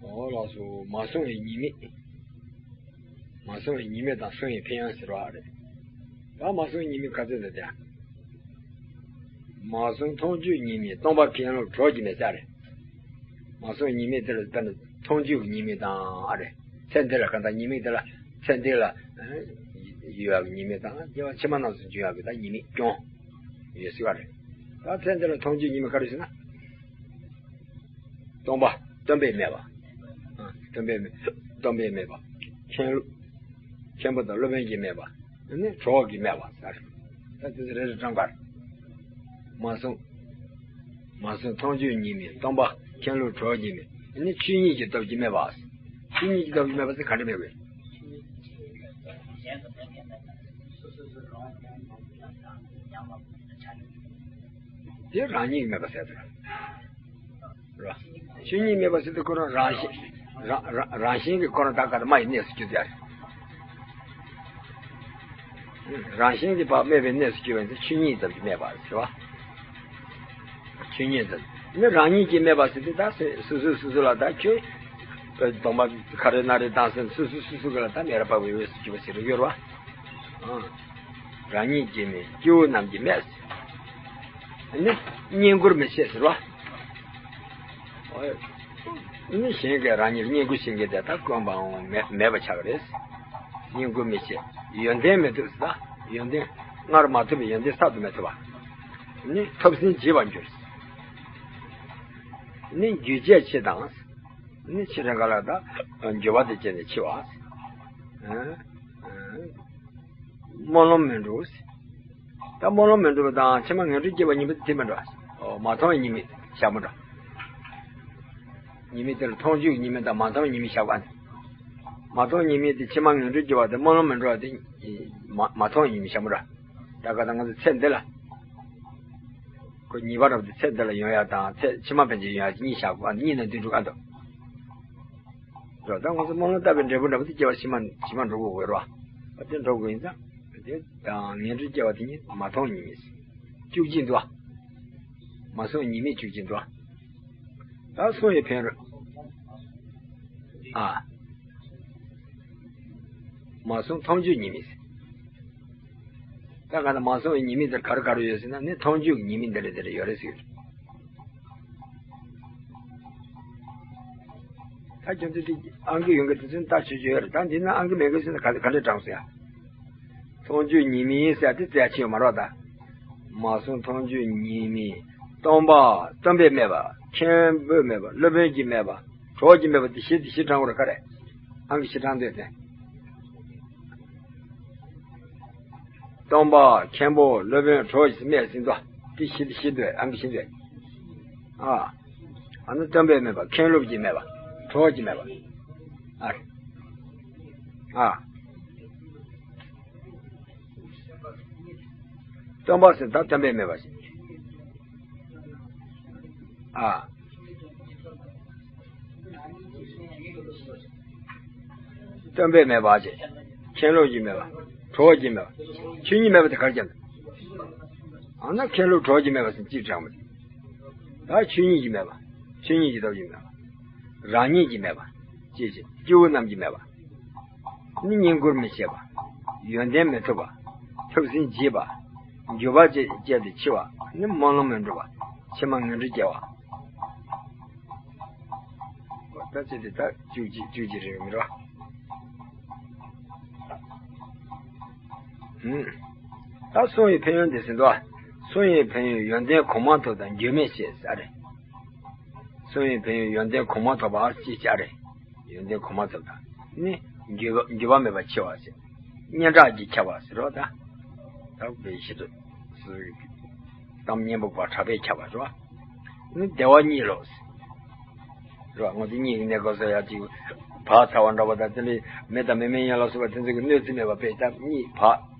འོ་ལགས་སོ། མ་བཟུང་བའི་ཉེས་དམིགས། མ་བཟུང་བའི་ཉེས་དམིགས་དང་བཟུང་བའི་ཕན་ཡོན་ཟེར་བ་རེད། ད་མ་བཟུང་བའི་ཉེས་དམིགས་ག་ཚོད་འདུག་དེ། མ་བཟུང་མཐོང་ཆོས་ཉེས་དམིགས། སྟོང་པ་མཁན་སློབ་གྲོགས་ཀྱིས་སྨྲས་ས་རེད། མ་བཟུང་ཉེས་དམིགས་དེ་ལ་ད་ནི་མཐོང་ཆོས་ཉེས་དམིགས་དང་ཨ་རེད། ཚེ་འདི་ལ་གང་ལྟར་ཉེས་དམིགས་དེ་ལ་ཚེ་འདི་ལ་ཡོད་ཡག་ཉེས་དམིགས་དང་སྐྱེ་བ་ཕྱི་མ་རྣམས་སུ་འབྱུང་ཡག་གི་ད་ཉེས་དམིགས་སྐྱོང་ཡོད་ཟེར་བ་རེད། ད་ཚེ་འདི་ལ་མཐོང་ཆོས་ཉེས་དམིགས་ག་རེ་ཟེར་ན། སྟོང་པ་སྟོན་པས་སྨྲས་པ། སྟོན་པས་སྨྲས། སྟོན་པས་སྨྲས་པ། མཁན་སློབ། མཁན་པོ་དང་སློབ་དཔོན་གྱིས་སྨྲས་པ། ནི་གྲོགས་ཀྱིས་སྨྲས་པ་ཟེར། ད་དེ་ཚོ་རེ་རེ་བགྲངས་པར། མ་བཟུང་། མ་བཟུང་མཐོང་ཆོས་ཉེས་དམིགས། སྟོང་པ་མཁན་སློབ་གྲོགས་ཀྱིས་སྨྲས། ནི་ཆོས་ཉིད་ཀྱི་སྟོབས་ཀྱིས་སྨྲས་པ། ཆོས་ཉིད་ཀྱི་སྟོབས་ཀྱིས་སྨྲས་པ་ཟེར་ག་འདྲ་སྨྲས་པས། དེ་རང་ཉིད་ཀྱིས་སྨྲས་པ་ཟེར་ཏེ། ར། ཆོས་ཉིད་སྨྲས་པ་ཟེར་དུས་ཁོ་རང་རང་བཞིན། རང་རང་རང་བཞིན་གྱིས་ཁོ་རང་ད་ག་རེ་སྨྲ་བའི་གནས་སུ་གྱུར་ཡ་རེད། རང་བཞིན་གྱིས་ཕར་སྨྲས་པའི་གནས་སུ་གྱུར་པ་ཡིན་ཚེ་ཆོས་ཉིད་ཙམ་གྱིས་སྨྲས་པ་ཟེར་བ། ཆོས་ཉིད་ཙམ། ནི་རང་ཉིད་ཀྱིས་སྨྲས་པ་ཟེར་དུས་ད་སོ་སོ་སོ་སོ་ལ་ད་ཁྱོད། སྡོམ་པ་ག་རེ་ན་རེ་བཏང་ཟིན་སོ་སོ་སོ་སོ་གི་ལ་ད་མེ་ར་པ་བའི་འོས་སུ་གྱུར་པ་ཟེར་རེ་ཡོད་རེད་བ། རང་ཉིད་ཀྱིས་སྨྲས། སྐྱེ་བོ་རྣམས་ཀྱིས་སྨྲས། ནི་བསྙེན་བཀུར་མི་བྱེད་ཟེར་བ། ནི་གཞན་གྱིས་རང་ཉིད་བསྙེན་བཀུར་བྱེད་མཁན་དེ་དག་དཀོན་པའང་མེད་མེད་པ་ཆགས་རེད། བསྙེན་བཀུར་མི་བྱེད། ཡོན་ཏན་མི་ཐོབ་ཟེར། ཡོན་ཏན་སྔར་མ་ཐོབ་པའི་ཡོན་ཏན་གསར་དུ་མི་ཐོབ་པ། ནི་ཐོབ་ཟིན་བྱེད་པར་འགྱུར། ནི་འགྱོད་བྱེད་ཆེ་དང་། ནི་ཕྱི་རང་ག་ལ་ད་འགྱོད་པ་དེ་བྱས་ནས་འཆི་བ། སྨོན་ལམ་མི་འགྲུབ། ད་སྨོན་ལམ་མི་འགྲུབ་པ་དང་ཕྱི་མ་ངན་འགྲོར་སྐྱེ་བ་ཉེས་དམིགས་དེ་མི་འགྲོ། མ་མཐོང་བའི་ཉེས་དམིགས་བཞག་མི་འགྲོ། ཉེས་དམིགས་དེ་ལ་མཐོང་ཆོས་ཉེས་དམིགས་དང་མ་མཐོང་ཉེས་དམིགས་བཞག་པ། མ་མཐོང་ཉེས་དམིགས་དེ་ཕྱི་མ་ངན་འགྲོར་སྐྱེ་བ་དེ་སྨོན་ལམ་མི་འགྲུབ་པ་དེ་མ་མ་མཐོང་ཉེས་དམིགས་བཞག་མི་འགྲོ། ད་ག་ད་ང་ཚོ་ཚེ་འདི་ལ་ཁོ་ཉེས་པ་རབ་དེ་ཚེ་འདི་ལ་ཡོང་ཡ་དང་ཚེ་ཕྱི་མ་ཕན་ཆད་ཡོང་ཡ་གཉིས་བཞག་པ་གཉིས་ནས་འདི་འགྲོ་ག་འདུག་རོ། ད་ང་ཚོ་སྨོན་ལམ་བཏབ་པའི་འབྲས་བུ་འདྲ་པོ་དེ་སྐྱེ་བ་ཕྱི་མ་ཕྱི་མ་འགྲོ་དགོས་ཀྱི་རེད་བ། ཨ་དེ་འགྲོ་དགོས་ཡིན་ཙང་དེ་དང་ངན་འགྲོར་སྐྱེ་བ་དེ་ཉིད་མ་མཐོང་ཉེས་དམིགས་བཅུ་གཅིག་འདུག་མ་བཟུང་ཉེས་དམིགས་བཅུ་གཅིག་འདུག་ད་བཟུང་བའི་ཕན་ཡོན། ཨ། མ་བཟུང་མཐོང་ཆོས་ཉེས་དམིགས། ད་ག་ན་མ་བཟུང་བའི་ཉེས་དམིགས་དེ་ག་རེ་ག་རེ་ཡོད་ཟེར་ན་ནི་མཐོང་ཆོས་ཉེས་དམིགས་འདི་རེ་འདི་རེ་ཡོད་རེད་ཟེར། ད་ཁྱོད་ཚོ་དེ་ཨང་ཀི་ཡོད་མཁན་དེ་ཚོ་ལྟ་ཆོས་ཆོས་ཡོད་རེད། ད་འདི་ན་ཨང་ཀི་མེད་མཁན་ཚོ་ན་ག་ག་འདྲས་དྲངས་སོང་ཡ། མཐོང་ཆོས་ཉེས་དམིགས་ཟེར་དེ་རྩ་ཆེ་ཡོད་མ་རེད་ད། མ་བཟུང་མཐོང་ཆོས་ཉེས་དམིགས། སྟོང་པ་སྟོན་པས་སྨྲས་པ། མཁན་པོས་སྨྲས་པ། སློབ་དཔོན་གྱིས་སྨྲས་པ། གྲོགས་ཀྱིས་སྨྲས་པ་དེ་བཞི་དེ་བཞི་དྲངས་པ་རེད་ག་རེ། ཨང་ཀི་བཞི་དྲངས་འདོད་དེ། སྟོང་པ་མཁན་པོ་སློབ་དཔོན་གྲོགས་ཀྱིས་སྨྲས་ཟིན་ཏོ། དེ་ཤི་ཤི་འདོད་ཨ་མི་ཤི་འདོད། ཨ། ཨ་ནི་སྟོན་པས་སྨྲས་པ། མཁན་སློབ་ཀྱིས་སྨྲས་པ། གྲོགས་ཀྱིས་སྨྲས་པ། ཨ། ཨ། སྟོན་པ་ཟེར་ད་སྟོན་པས་སྨྲས་པ་ཞིག་ཨ། སྟོན་པས་སྨྲས་པ་ཞེས། མཁན་སློབ་ཀྱིས་སྨྲས་པ། གྲོགས་ཀྱིས་སྨྲས་པ། ཆོས་ཉིད་སྨྲས་པ་དེ་ག་རེ་བྱས་ན། ཨ་ན་མཁན་སློབ་གྲོགས་ཀྱིས་སྨྲས་པ་ཟེར་ཅིག་དྲངས་པ། ད་ཆོས་ཉིད་ཀྱིས་སྨྲས་པ། ཆོས་ཉིད་ཀྱི་སྟོབས་ཀྱིས་སྨྲས་པ། རང་ཉིད་ཀྱིས་སྨྲས་པ། ཅེས་བྱས་སྐྱེ་བོ་རྣམས་ཀྱིས་སྨྲས་པ། ནི་བསྙེན་བཀུར་མི་བྱེད་པ། ཡོན་ཏན་མི་ཐོབ་པ། ཐབས་ཟིན་བརྗེད་པ། འགྱོད་པ་བཅས་བཅས་ཏེ་འཆི་བ། ནི་སྨོན་ལམ་མི་འགྲུབ་པ། ཕྱི་མ་ངན་འགྲོར་སྐྱེ་བ། ད་ཅི་སྟེ་ད་བཅུ་གཅིག་བཅུ་གཅིག་རེད་མི་རོ། ཧུམ། ད་གསུང་བའི་ཕན་ཡོན་འདི་ཟིན་ཏོ། གསུང་བའི་ཕན་ཡོན་ཡོན་ཏན་གོང་མ་ཐོབ་དང་འགྱོད་མེད་ཅེས་ཟེར་རེད། གསུང་བའི་ཕན་ཡོན་ཡོན་ཏན་གོང་མ་ཐོབ་པ་ཅེས་བྱ་རེད། ཡོན་ཏན་གོང་མ་ཐོབ་དང་ནི་འགྱོད་པ་འགྱོད་པ་མེད་པར་འཆི་བ་ཟེར། སྙན་གྲགས་ཀྱིས་ཁྱབ་པ་ཟེར་རོ། ད་ད་བའི་ཤི་དུ་གཏམ་སྙན་པོ་བ་གྲགས་པས་ཁྱབ་པ་རོ། ནི་བདེ་བ་གཉིས་ལོ་ཟེར་རོ། ང་ཚོ་གཉིད་ཀྱི་གནས་སྐབས་སུ་ཡང་ཅིག་བག་ཚ་བ་འདྲ་བ་དང་དེ་ལས་མི་དང་མི་མིན་ཡན་ལ་སོགས་པ་དེ་ཚོ་གི་གནོད་འཚེ་མེད་པ་དཔེ་ལྟ་གཉིད་བག་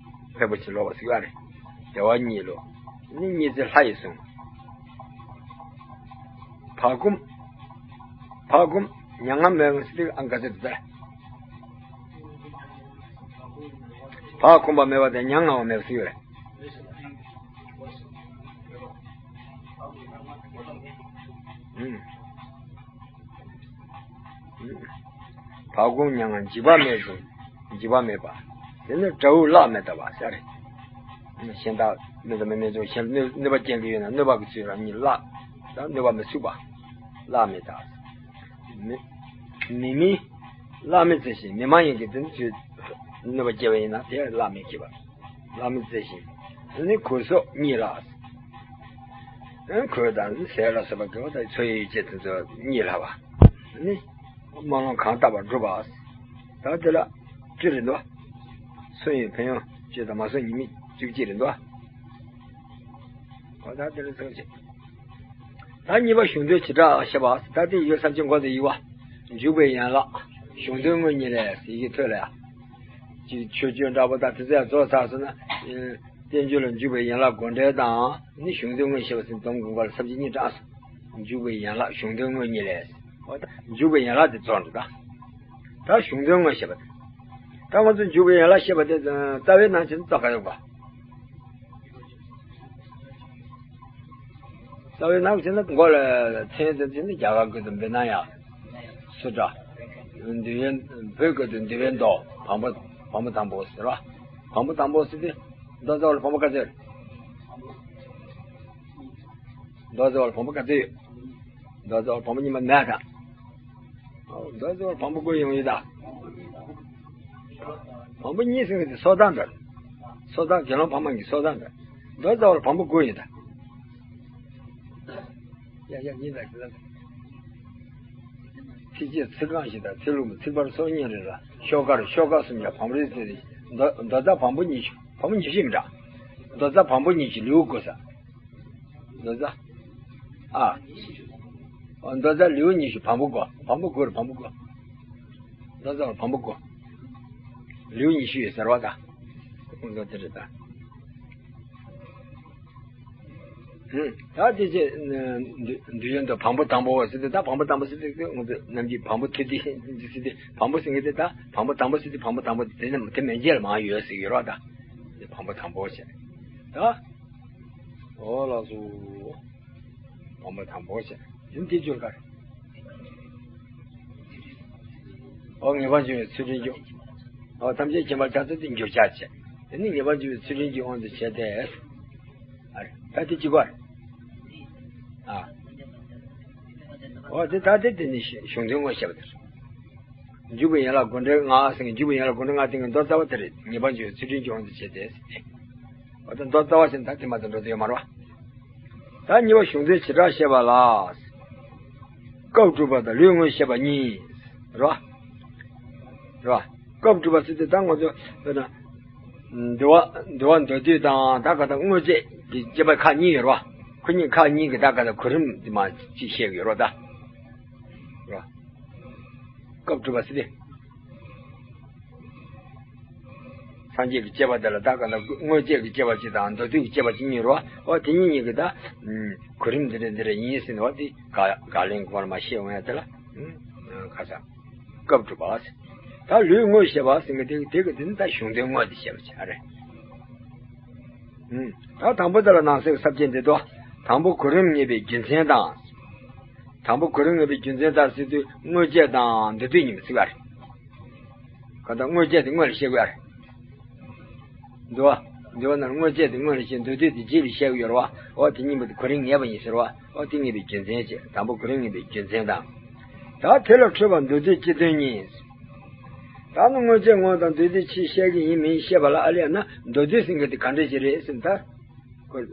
ཕེབས་པོ་ཅིག་ལོག་པ་ཟེར་བ་རེད། བདེ་བ་གཉིས་ལོ། ནི་གཉིད་ཚེ་ལྷ་ཡིས་བཟུང་། བག་འཁུམས། བག་འཁུམས་མྱ་ངམ་མེད་པ་ཟེར་དུས་ཨང་ག་ཚོད་དེ་ལྟར། བག་འཁུམས་པ་མེད་པ་དང་མྱ་ངམ་མེད་པ་ཟེར་ཡོད་རེད། ཨུམ། བག་འཁུམས་མྱ་ངམ་འཇིགས་པ་མེད་ཅིང་འཇིགས་པ་མེད་པ། དེ་ནི་དགྲ་བོས་གླགས་མི་བལྟ་བ་ཟེར་རེད། གཞན་དག་མི་དང་མི་མིན་ཚོ་གཞན་གནོད་གནོད་པ་སྐྱེལ་གྱི་ཡོད་ན་གནོད་པ་གི་ཚུལ་རང་ཉིད་གླགས་དང་གནོད་པ་མི་ཚུགས་པ། གླགས་མི་བལྟ། མི་མི་མིན་གླགས་མི་བརྩི་ཞིང་མི་མ་ཡིན་གྱི་དོན་ཚུལ་གནོད་པ་སྐྱེལ་བ་ཡིན་ན་དེ་གླགས་མི་བགྱིད་པ། གླགས་མི་བརྩི་ཞིང་། ནི་གོས་སོགས་གཉིད་ལ། གོས་དང་ཟས་ལ་སོགས་པ་དགེ་བ་དང་འཚོ་བའི་ཡོ་བྱད་དེ་ཚོ་གཉིད་ལ་བ། ནི་སྨོན་ལམ་གང་བཏབ་པ་འགྲུབ་པ། ད་དེ་ལ་བཅུ་རེད་འདུག་གསུང་བའི་ཕན་ཡོན་བཅུ་དང་མ་གསུང་ཉི་མ་བཅུ་གཅིག་རེད་འདུག་གོ་ད་དེ་ལ་ཚོད་བྱེད། ད་གཉིས་པ་གཞུང་དོན་བྱེ་བྲག་བཤད་པ། ད་དེ་ཡོད་ས་ཅིག་མགོ་དེ་ཡི་བ། འཇུག་པའི་ཡན་ལག་གཞུང་དོན་དངོས་གཉིས་ལས་ཡི་གེ་ཐོས་ལ་ཡ། ཅིག་མཆོད་བརྗོད་འདྲ་པོ་དང་དེ་ཚོ་ཡང་རྫོགས་ཚར་སོང་ན། བསྟན་བཅོས་ལ་འཇུག་པའི་ཡན་ལག་དགོངས་འགྲེལ་དང་ནི་གཞུང་དོན་དངོས་བཤད་པ་ཟེར་དོན་དགུ་པ་ལ་ས་བཅད་གཉིས་བགྲངས་སོང་། འཇུག་པའི་ཡན་ལག་གཞུང་དོན་དངོས་གཉིས་ལས། འཇུག་པའི་ཡན་ལག་དེ་རྫོགས་འགྲོ་ད། ད་གཞུང་དོན་དངོས་བཤད་པ་དེ། ད་ང་ཚོ་འཇུག་པའི་ཡན་ལག་བཤད་པ་དེ་རྩ་བའི་ནང་བཞིན་རྩ་ག་ཡོད་པ། རྩ་བའི་ནང་བཞིན་ན་མགོ་ལ་མཚན་དེ་བཞིན་རྒྱ་གར་སྐད་དུ་བི་ན་ཡ། སུ་ཏྲ། འདུལ་བའི་བོད་སྐད་དུ་འདུལ་བའི་མདོ་བམ་པོ་བམ་པོ་དང་པོ་ཟེར་བ། བམ་པོ་དང་པོ་ཟེར་ཏེ། མདོ་རྩ་བ་ལ་བམ་པོ་ག་ཚོད་ཡོད། མདོ་རྩ་བ་ལ་བམ་པོ་ག་ཚོད་ཡོད། མདོ་རྩ་བ་ལ་བམ་པོ་གཉིས་མ་མེད་དང་། མདོ་རྩ་བ་ལ་བམ་པོ་དགུ་ཡོང་ཡོད་ད། བམ་པོ་གཉིས་ཟེར་གི་དེ་སོ་ཐར་འདྲ། སོ་ཐར་དགེ་སློང་ཕ་མ་གི་སོ་ཐར་འདྲ། མདོ་རྩ་བ་ལ་བམ་པོ་དགུ་ཡོད་ད། ཡ་ཡ་གཉིས་ལ་གི་ལ། ཚིགས་བཅད་ཚིག་རྐང་བཞི་དང་ཚིག་ལྷུག་མ་ཚིག་ཕར་སོ་གཉིས་རེ་ལ་ཤོག་དཀར་ཤོག་དཀར་གསུམ་ཡ་བམ་རེ་ཟེར་རེ། མདོ་མདོ་རྩ་བམ་པོ་ཉི་ཤུ་བམ་པོ་ཉི་ཤུ་མི་འདྲ། མདོ་རྩ་བམ་པོ་ཉི་ཤུ་ལེའུ་དགུ་ས། མདོ་རྩ། ཨ། མདོ་རྩ་ལེའུ་ཉི་ཤུ་བམ་པོ་དགུ་བམ་པོ་དགུ་རེད་བམ་པོ་དགུ། མདོ་རྩ་བ་བམ་པོ་དགུ། ལེའུ་ཉི་ཤུ་ཡོད་ཟེར་བ་ད། ཁོང་ཚོ་དེ་རེད་ད། ཧུམ། ད་དེ་ཚེ་འདུལ་འདུལ་ཡོན་དུ་བམ་པོ་དང་པོ་ཟེར་ཏེ་ད་བམ་པོ་དང་པོ་ཟེར་ཏེ་ང་ཚོ་ནམ་རྒྱུན་བམ་པོ་ཐུ་ཏི་ཟེར་ཏེ་བམ་པོ་ཟེར་གི་དེ་ད་བམ་པོ་དང་པོ་ཟེར་ཏེ་བམ་པོ་དང་པོ་དེ་ནི་དེ་མན་ཆད་ལ་མ་ཡོད་ཟེར་གི་ཡོད་ར་ད། དེ་བམ་པོ་དང་པོ་ཟེར། ད། ཨོ་ལགས་སོ། བམ་པོ་དང་པོ་བྱས། ཡུམ་དེ་བཅོལ་གར། ཨོ་ངེས་པར་འབྱུང་བའི་ཚུལ་ཁྲིམས་ཀྱི། ཨོ་ཐམས་ཅད་མཁྱེན་པར་བྱ་སྟེ་འགྱུར་བྱ་བྱས། དེ་ནི་ངེས་པར་འབྱུང་བའི་ཚུལ་ཁྲིམས་ཀྱི་དབང་དུ་བྱས་ཏེ། ཨ་རེ། ད་དེ་གཅིག་པ་རེད། ཨ། ཨོ་དེ་ད་དེ་དེ་ནི་གཞུང་དོན་དངོས་བཤད་པ་དེ་རེད། འཇུག་པའི་ཡན་ལག་དགོངས་འགྲེལ་ལྔ་ཟེར་མཁན་འཇུག་པའི་ཡན་ལག་དགོངས་འགྲེལ་ལྔ་སྟེང་གི་མདོ་རྩ་བ་དེ་རེད། ངེས་པར་འབྱུང་བའི་ཚུལ་ཁྲིམས་ཀྱི་དབང་དུ་བྱས་ཏེ་ཟེར་ཏེ། འོ་ད་མདོ་རྩ་བ་ཞིག་ད་དེ་མ་ད་འགྲོ་དུ་ཡོད་མ་རེད་བ། ད་གཉིས་པ་གཞུང་དོན་བྱེ་བྲག་བཤད་པ་ལ། སྐབས་དྲུག་པ་དང་ལུས་དངོས་བཤད་པ་གཉིས། རེད་བ། རེད་བ། སྐབས་དྲུག་པ་ཟེར་དུས་ད་ང་ཚོ་དཔེར་ན། འདུལ་བ་འདུལ་བ་མདོ་སྡུད་དང་ད་ག་ད་དངོས་རྫས། གི་སྐྱེ་བ་ཁག་གཉིས་ཡོད་རེད་བ། ཁོ་གཉིས་ཁག་གཉིས་ཀྱི་ད་ག་ད་གོ་རིམ་དེ་མ་ཅིག་བཤད་ཀྱི་ཡོད་རེད་བ་ད། རེད་བ། སྐབས་དྲུག་པ་ཟེར་ཏེ། སངས་རྒྱས་ཀྱི་སྐྱེ་བ་དེ་ལ་ད་ག་ད་དངོས་བཅས་ཀྱི་སྐྱེ་བ་གཅིག་དང་མདོ་སྡུད་ཀྱི་སྐྱེ་བ་གཅིག་གཉིས་རེད་བ། འོ་དེ་གཉིས་གཉིས་ཀྱི་ད་གོ་རིམ་འདི་འདྲ་འདི་འདྲ་ཡིན་ཟེར་ནས་བ་དེ་ག་ག་ལན་གོང་ལ་མ་བཤད་འོང་ཡ་དེ་ལ་ཁ་ས། སྐབས་དྲུག་པ་ཟེར། ད་ལུས་དངོས་བཤད་པ་ཟེར་མཁན་དེ་དེ་གི་དེ་ནི་ད་གཞུང་དོན་དངོས་དེ་བཤད་པ་བྱ་རེད། ཨུམ། ད་དང་པོ་དེ་ལ་ནང་གསེས་ས་བཅད་འདི་དོ། དང་པོ་གོ་རིམ་ངེས་པའི་རྒྱུ་མཚན་དང་། དང་པོ་གོ་རིམ་ངེས་པའི་རྒྱུ་མཚན་དང་ཟེར་དུས་དངོས་བཅས་དང་མདོ་སྡུད་གཉིས་པོ་ཚིག་པ་རེད། ག་ད་དངོས་བཅས་དེ་སྔོན་ལ་བཤད་དགོས་ཡ་རེད། འདུལ་བ། འདུལ་བ་ནང་དངོས་བཅས་དེ་སྔོན་ལ་བཤད། མདོ་སྡུད་དེ་རྗེས་ལ་བཤད་དགོས་ཡོད་རེད་བ། འོ་དེ་གཉིས་པོ་དེ་གོ་རིམ་ངེས་པ་ཡིན་ཟེར་བ། འོ་དེ་ངེས་པའི་རྒྱུ་མཚན་བྱས། དང་པོ་གོ་རིམ་ངེས་པའི་རྒྱུ་མཚན་དང་། ད་དེ་ལ་འཕྲོས་པ་མདོ་སྡུད་སྤྱི་དོན་གཉིས། ད་ནི་དངོས་བཅས་ངོ་དང་མདོ་སྡུད་ཕྱིས་བཤད་ཀྱི་ཡིན་མིན་བཤད་པ་ལ་ཨ་ལས་ན་མདོ་སྡུད་ཟེར་མཁན་དེ་ག་འདྲ་ཞིག་རེད་ཟེར་ན་ད། ཁོ། ཨ།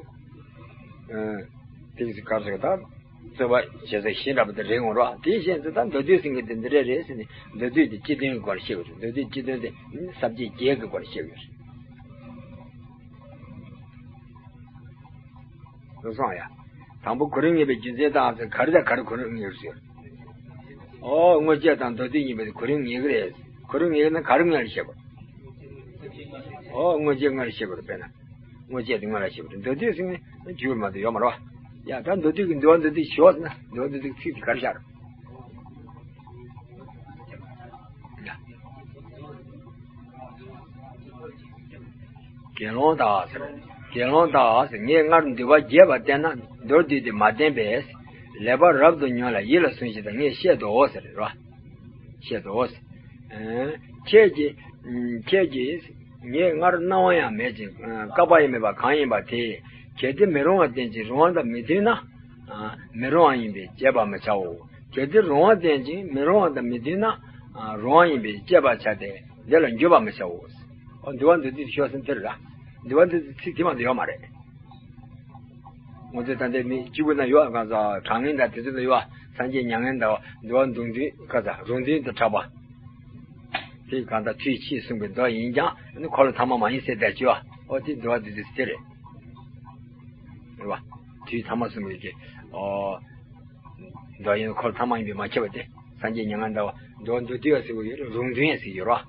དེ་གི་སྐབས་སུ་ད། རྩོད་པ་བྱེད་ས་ཞེ་དྲག་པོ་དེ་རེད་འོང་རོགས། དེའི་ཞེན་ཚུལ་ད་མདོ་སྡུད་ཟེར་མཁན་དེ་འདི་འདྲ་རེད་ཟེར་ནས་མདོ་སྡུད་དེ་སྤྱི་དོན་གྱི་སྐོར་བཤད་དགོས་རེད། མདོ་སྡུད་སྤྱི་དོན་དེ་ས་བཅད་བརྒྱད་ཀྱི་སྐོར་བཤད་དགོས་རེད། རེད་སོང་ཡ། དང་པོ་གོ་རིམ་ངེས་པའི་རྒྱུ་མཚན་དང་ཟེར་ག་རེ་དང་ག་རེ་གོ་རིམ་ངེས་ཀྱི་རེད། ཨོ་དངོས་བཅས་དང་མདོ་སྡུད་གཉིས་པོ་དེ་གོ་རིམ་ངེས་ཀྱི་རེད། གོ་རིམ་ངེས་ན་ག་རེ་སྔོན་ལ་བཤད་དགོས། ཨོ་དངོས་བཅས་སྔོན་ལ་བཤད་དགོས་རེད་དཔེར་ན། དངོས་བཅས་དེ་སྔོན་ལ་བཤད་པ་རེད། མདོ་སྡུད་ཟེར་ན་འགྱུར་མ་གཏོགས་ཡོད་མ་རེད་བ། ཡ་ད་མདོ་སྡུད་ཀྱི་འདུལ་བ་མདོ་སྡུད་ཞོག་ཟེར་ན་འདུལ་བ་མདོ་སྡུད་ཀྱི་ཚིག་དེ་ག་རེ་ཤར། དགེ་སློང་དག་ཟེར། དགེ་སློང་དག་ཟེར། ངས་སྔར་འདུལ་བ་རྒྱས་པ་བསྟན་ན་མདོར་བསྡུས་ཏེ་མ་བསྟན་པས། ལེགས་པར་རབ་ཏུ་ཉོན་ལ་ཡིད་ལ་ཟུངས་ཤིག་དང་ངས་བཤད་དོ་ཟེར་རེད་བ། བཤད་དོ། ཁྱེད་ཀྱིས། ཁྱེད་ཀྱིས། ངས་སྔར་སྣང་བ་ཡང་མེད་ཅིང་བཀག་པ་ཡང་མེད་པ་གང་ཡིན་པ་དེ། གལ་ཏེ་མི་རུང་བ་བསྟན་ཅིང་རུང་བ་དང་མི་མཐུན་ན། མི་རུང་བ་ཡིན་པས་དཔྱད་པར་མི་བྱའོ། གལ་ཏེ་རུང་བ་བསྟན་ཅིང་མི་རུང་བ་དང་མི་མཐུན་ན། རུང་བ་ཡིན་པས་དཔྱད་པར་བྱ་སྟེ་དེ་ལ་འགྱོད་པར་མི་བྱའོ། འདུལ་བ་མདོ་སྡུད་ཤོག་ཟེར་དེ་རེད་ལ། འདུལ་བ་མདོ་སྡུད་ཚིག་དེ་མ་གཏོགས་ཡོད་མ་རེད། ང་ཚོས་ད་ལྟའི་མི་གཅིག་པུ་ན་ཡོད་གང་ཟག་གྲངས་ངན་དང་དེ་ཚོ་ལ་ཡོད་སངས་རྒྱས་མྱ་ངན་འདའ་བ་འདུལ་བ་མདོ་འདུལ་ག་ས་རུང་འདུལ་དུ་གྲགས་པ། དེ་གང་ལྟར་དུས་ཕྱིས་གསུངས་པའི་མདོ་ཡིན་ཀྱང་ནི་འཁོར་ལོ་ཐ་མ་མ་ཡིན་ཟེར་བསྡད་ཀྱི་ཡོད། ཨོ་དེ་འདུལ་བ་འདུལ་དུས་དེ་རེད། རེད་བ། དུས་ཐ་མ་གསུངས་པའི་གི་ཨོ། མདོ་ཡིན་འཁོར་ལོ་ཐ་མ་ཡིན་པས་མ་ཁྱབ་པ་དེ་སངས་རྒྱས་མྱ་ངན་འདའ་བ་འདུལ་བ་མདོ་འདུལ་ཡ་ཟེར་བ་ཡོད་རེད། རུང་འདུལ་ཡ་ཟེར་ཡོད་རེད་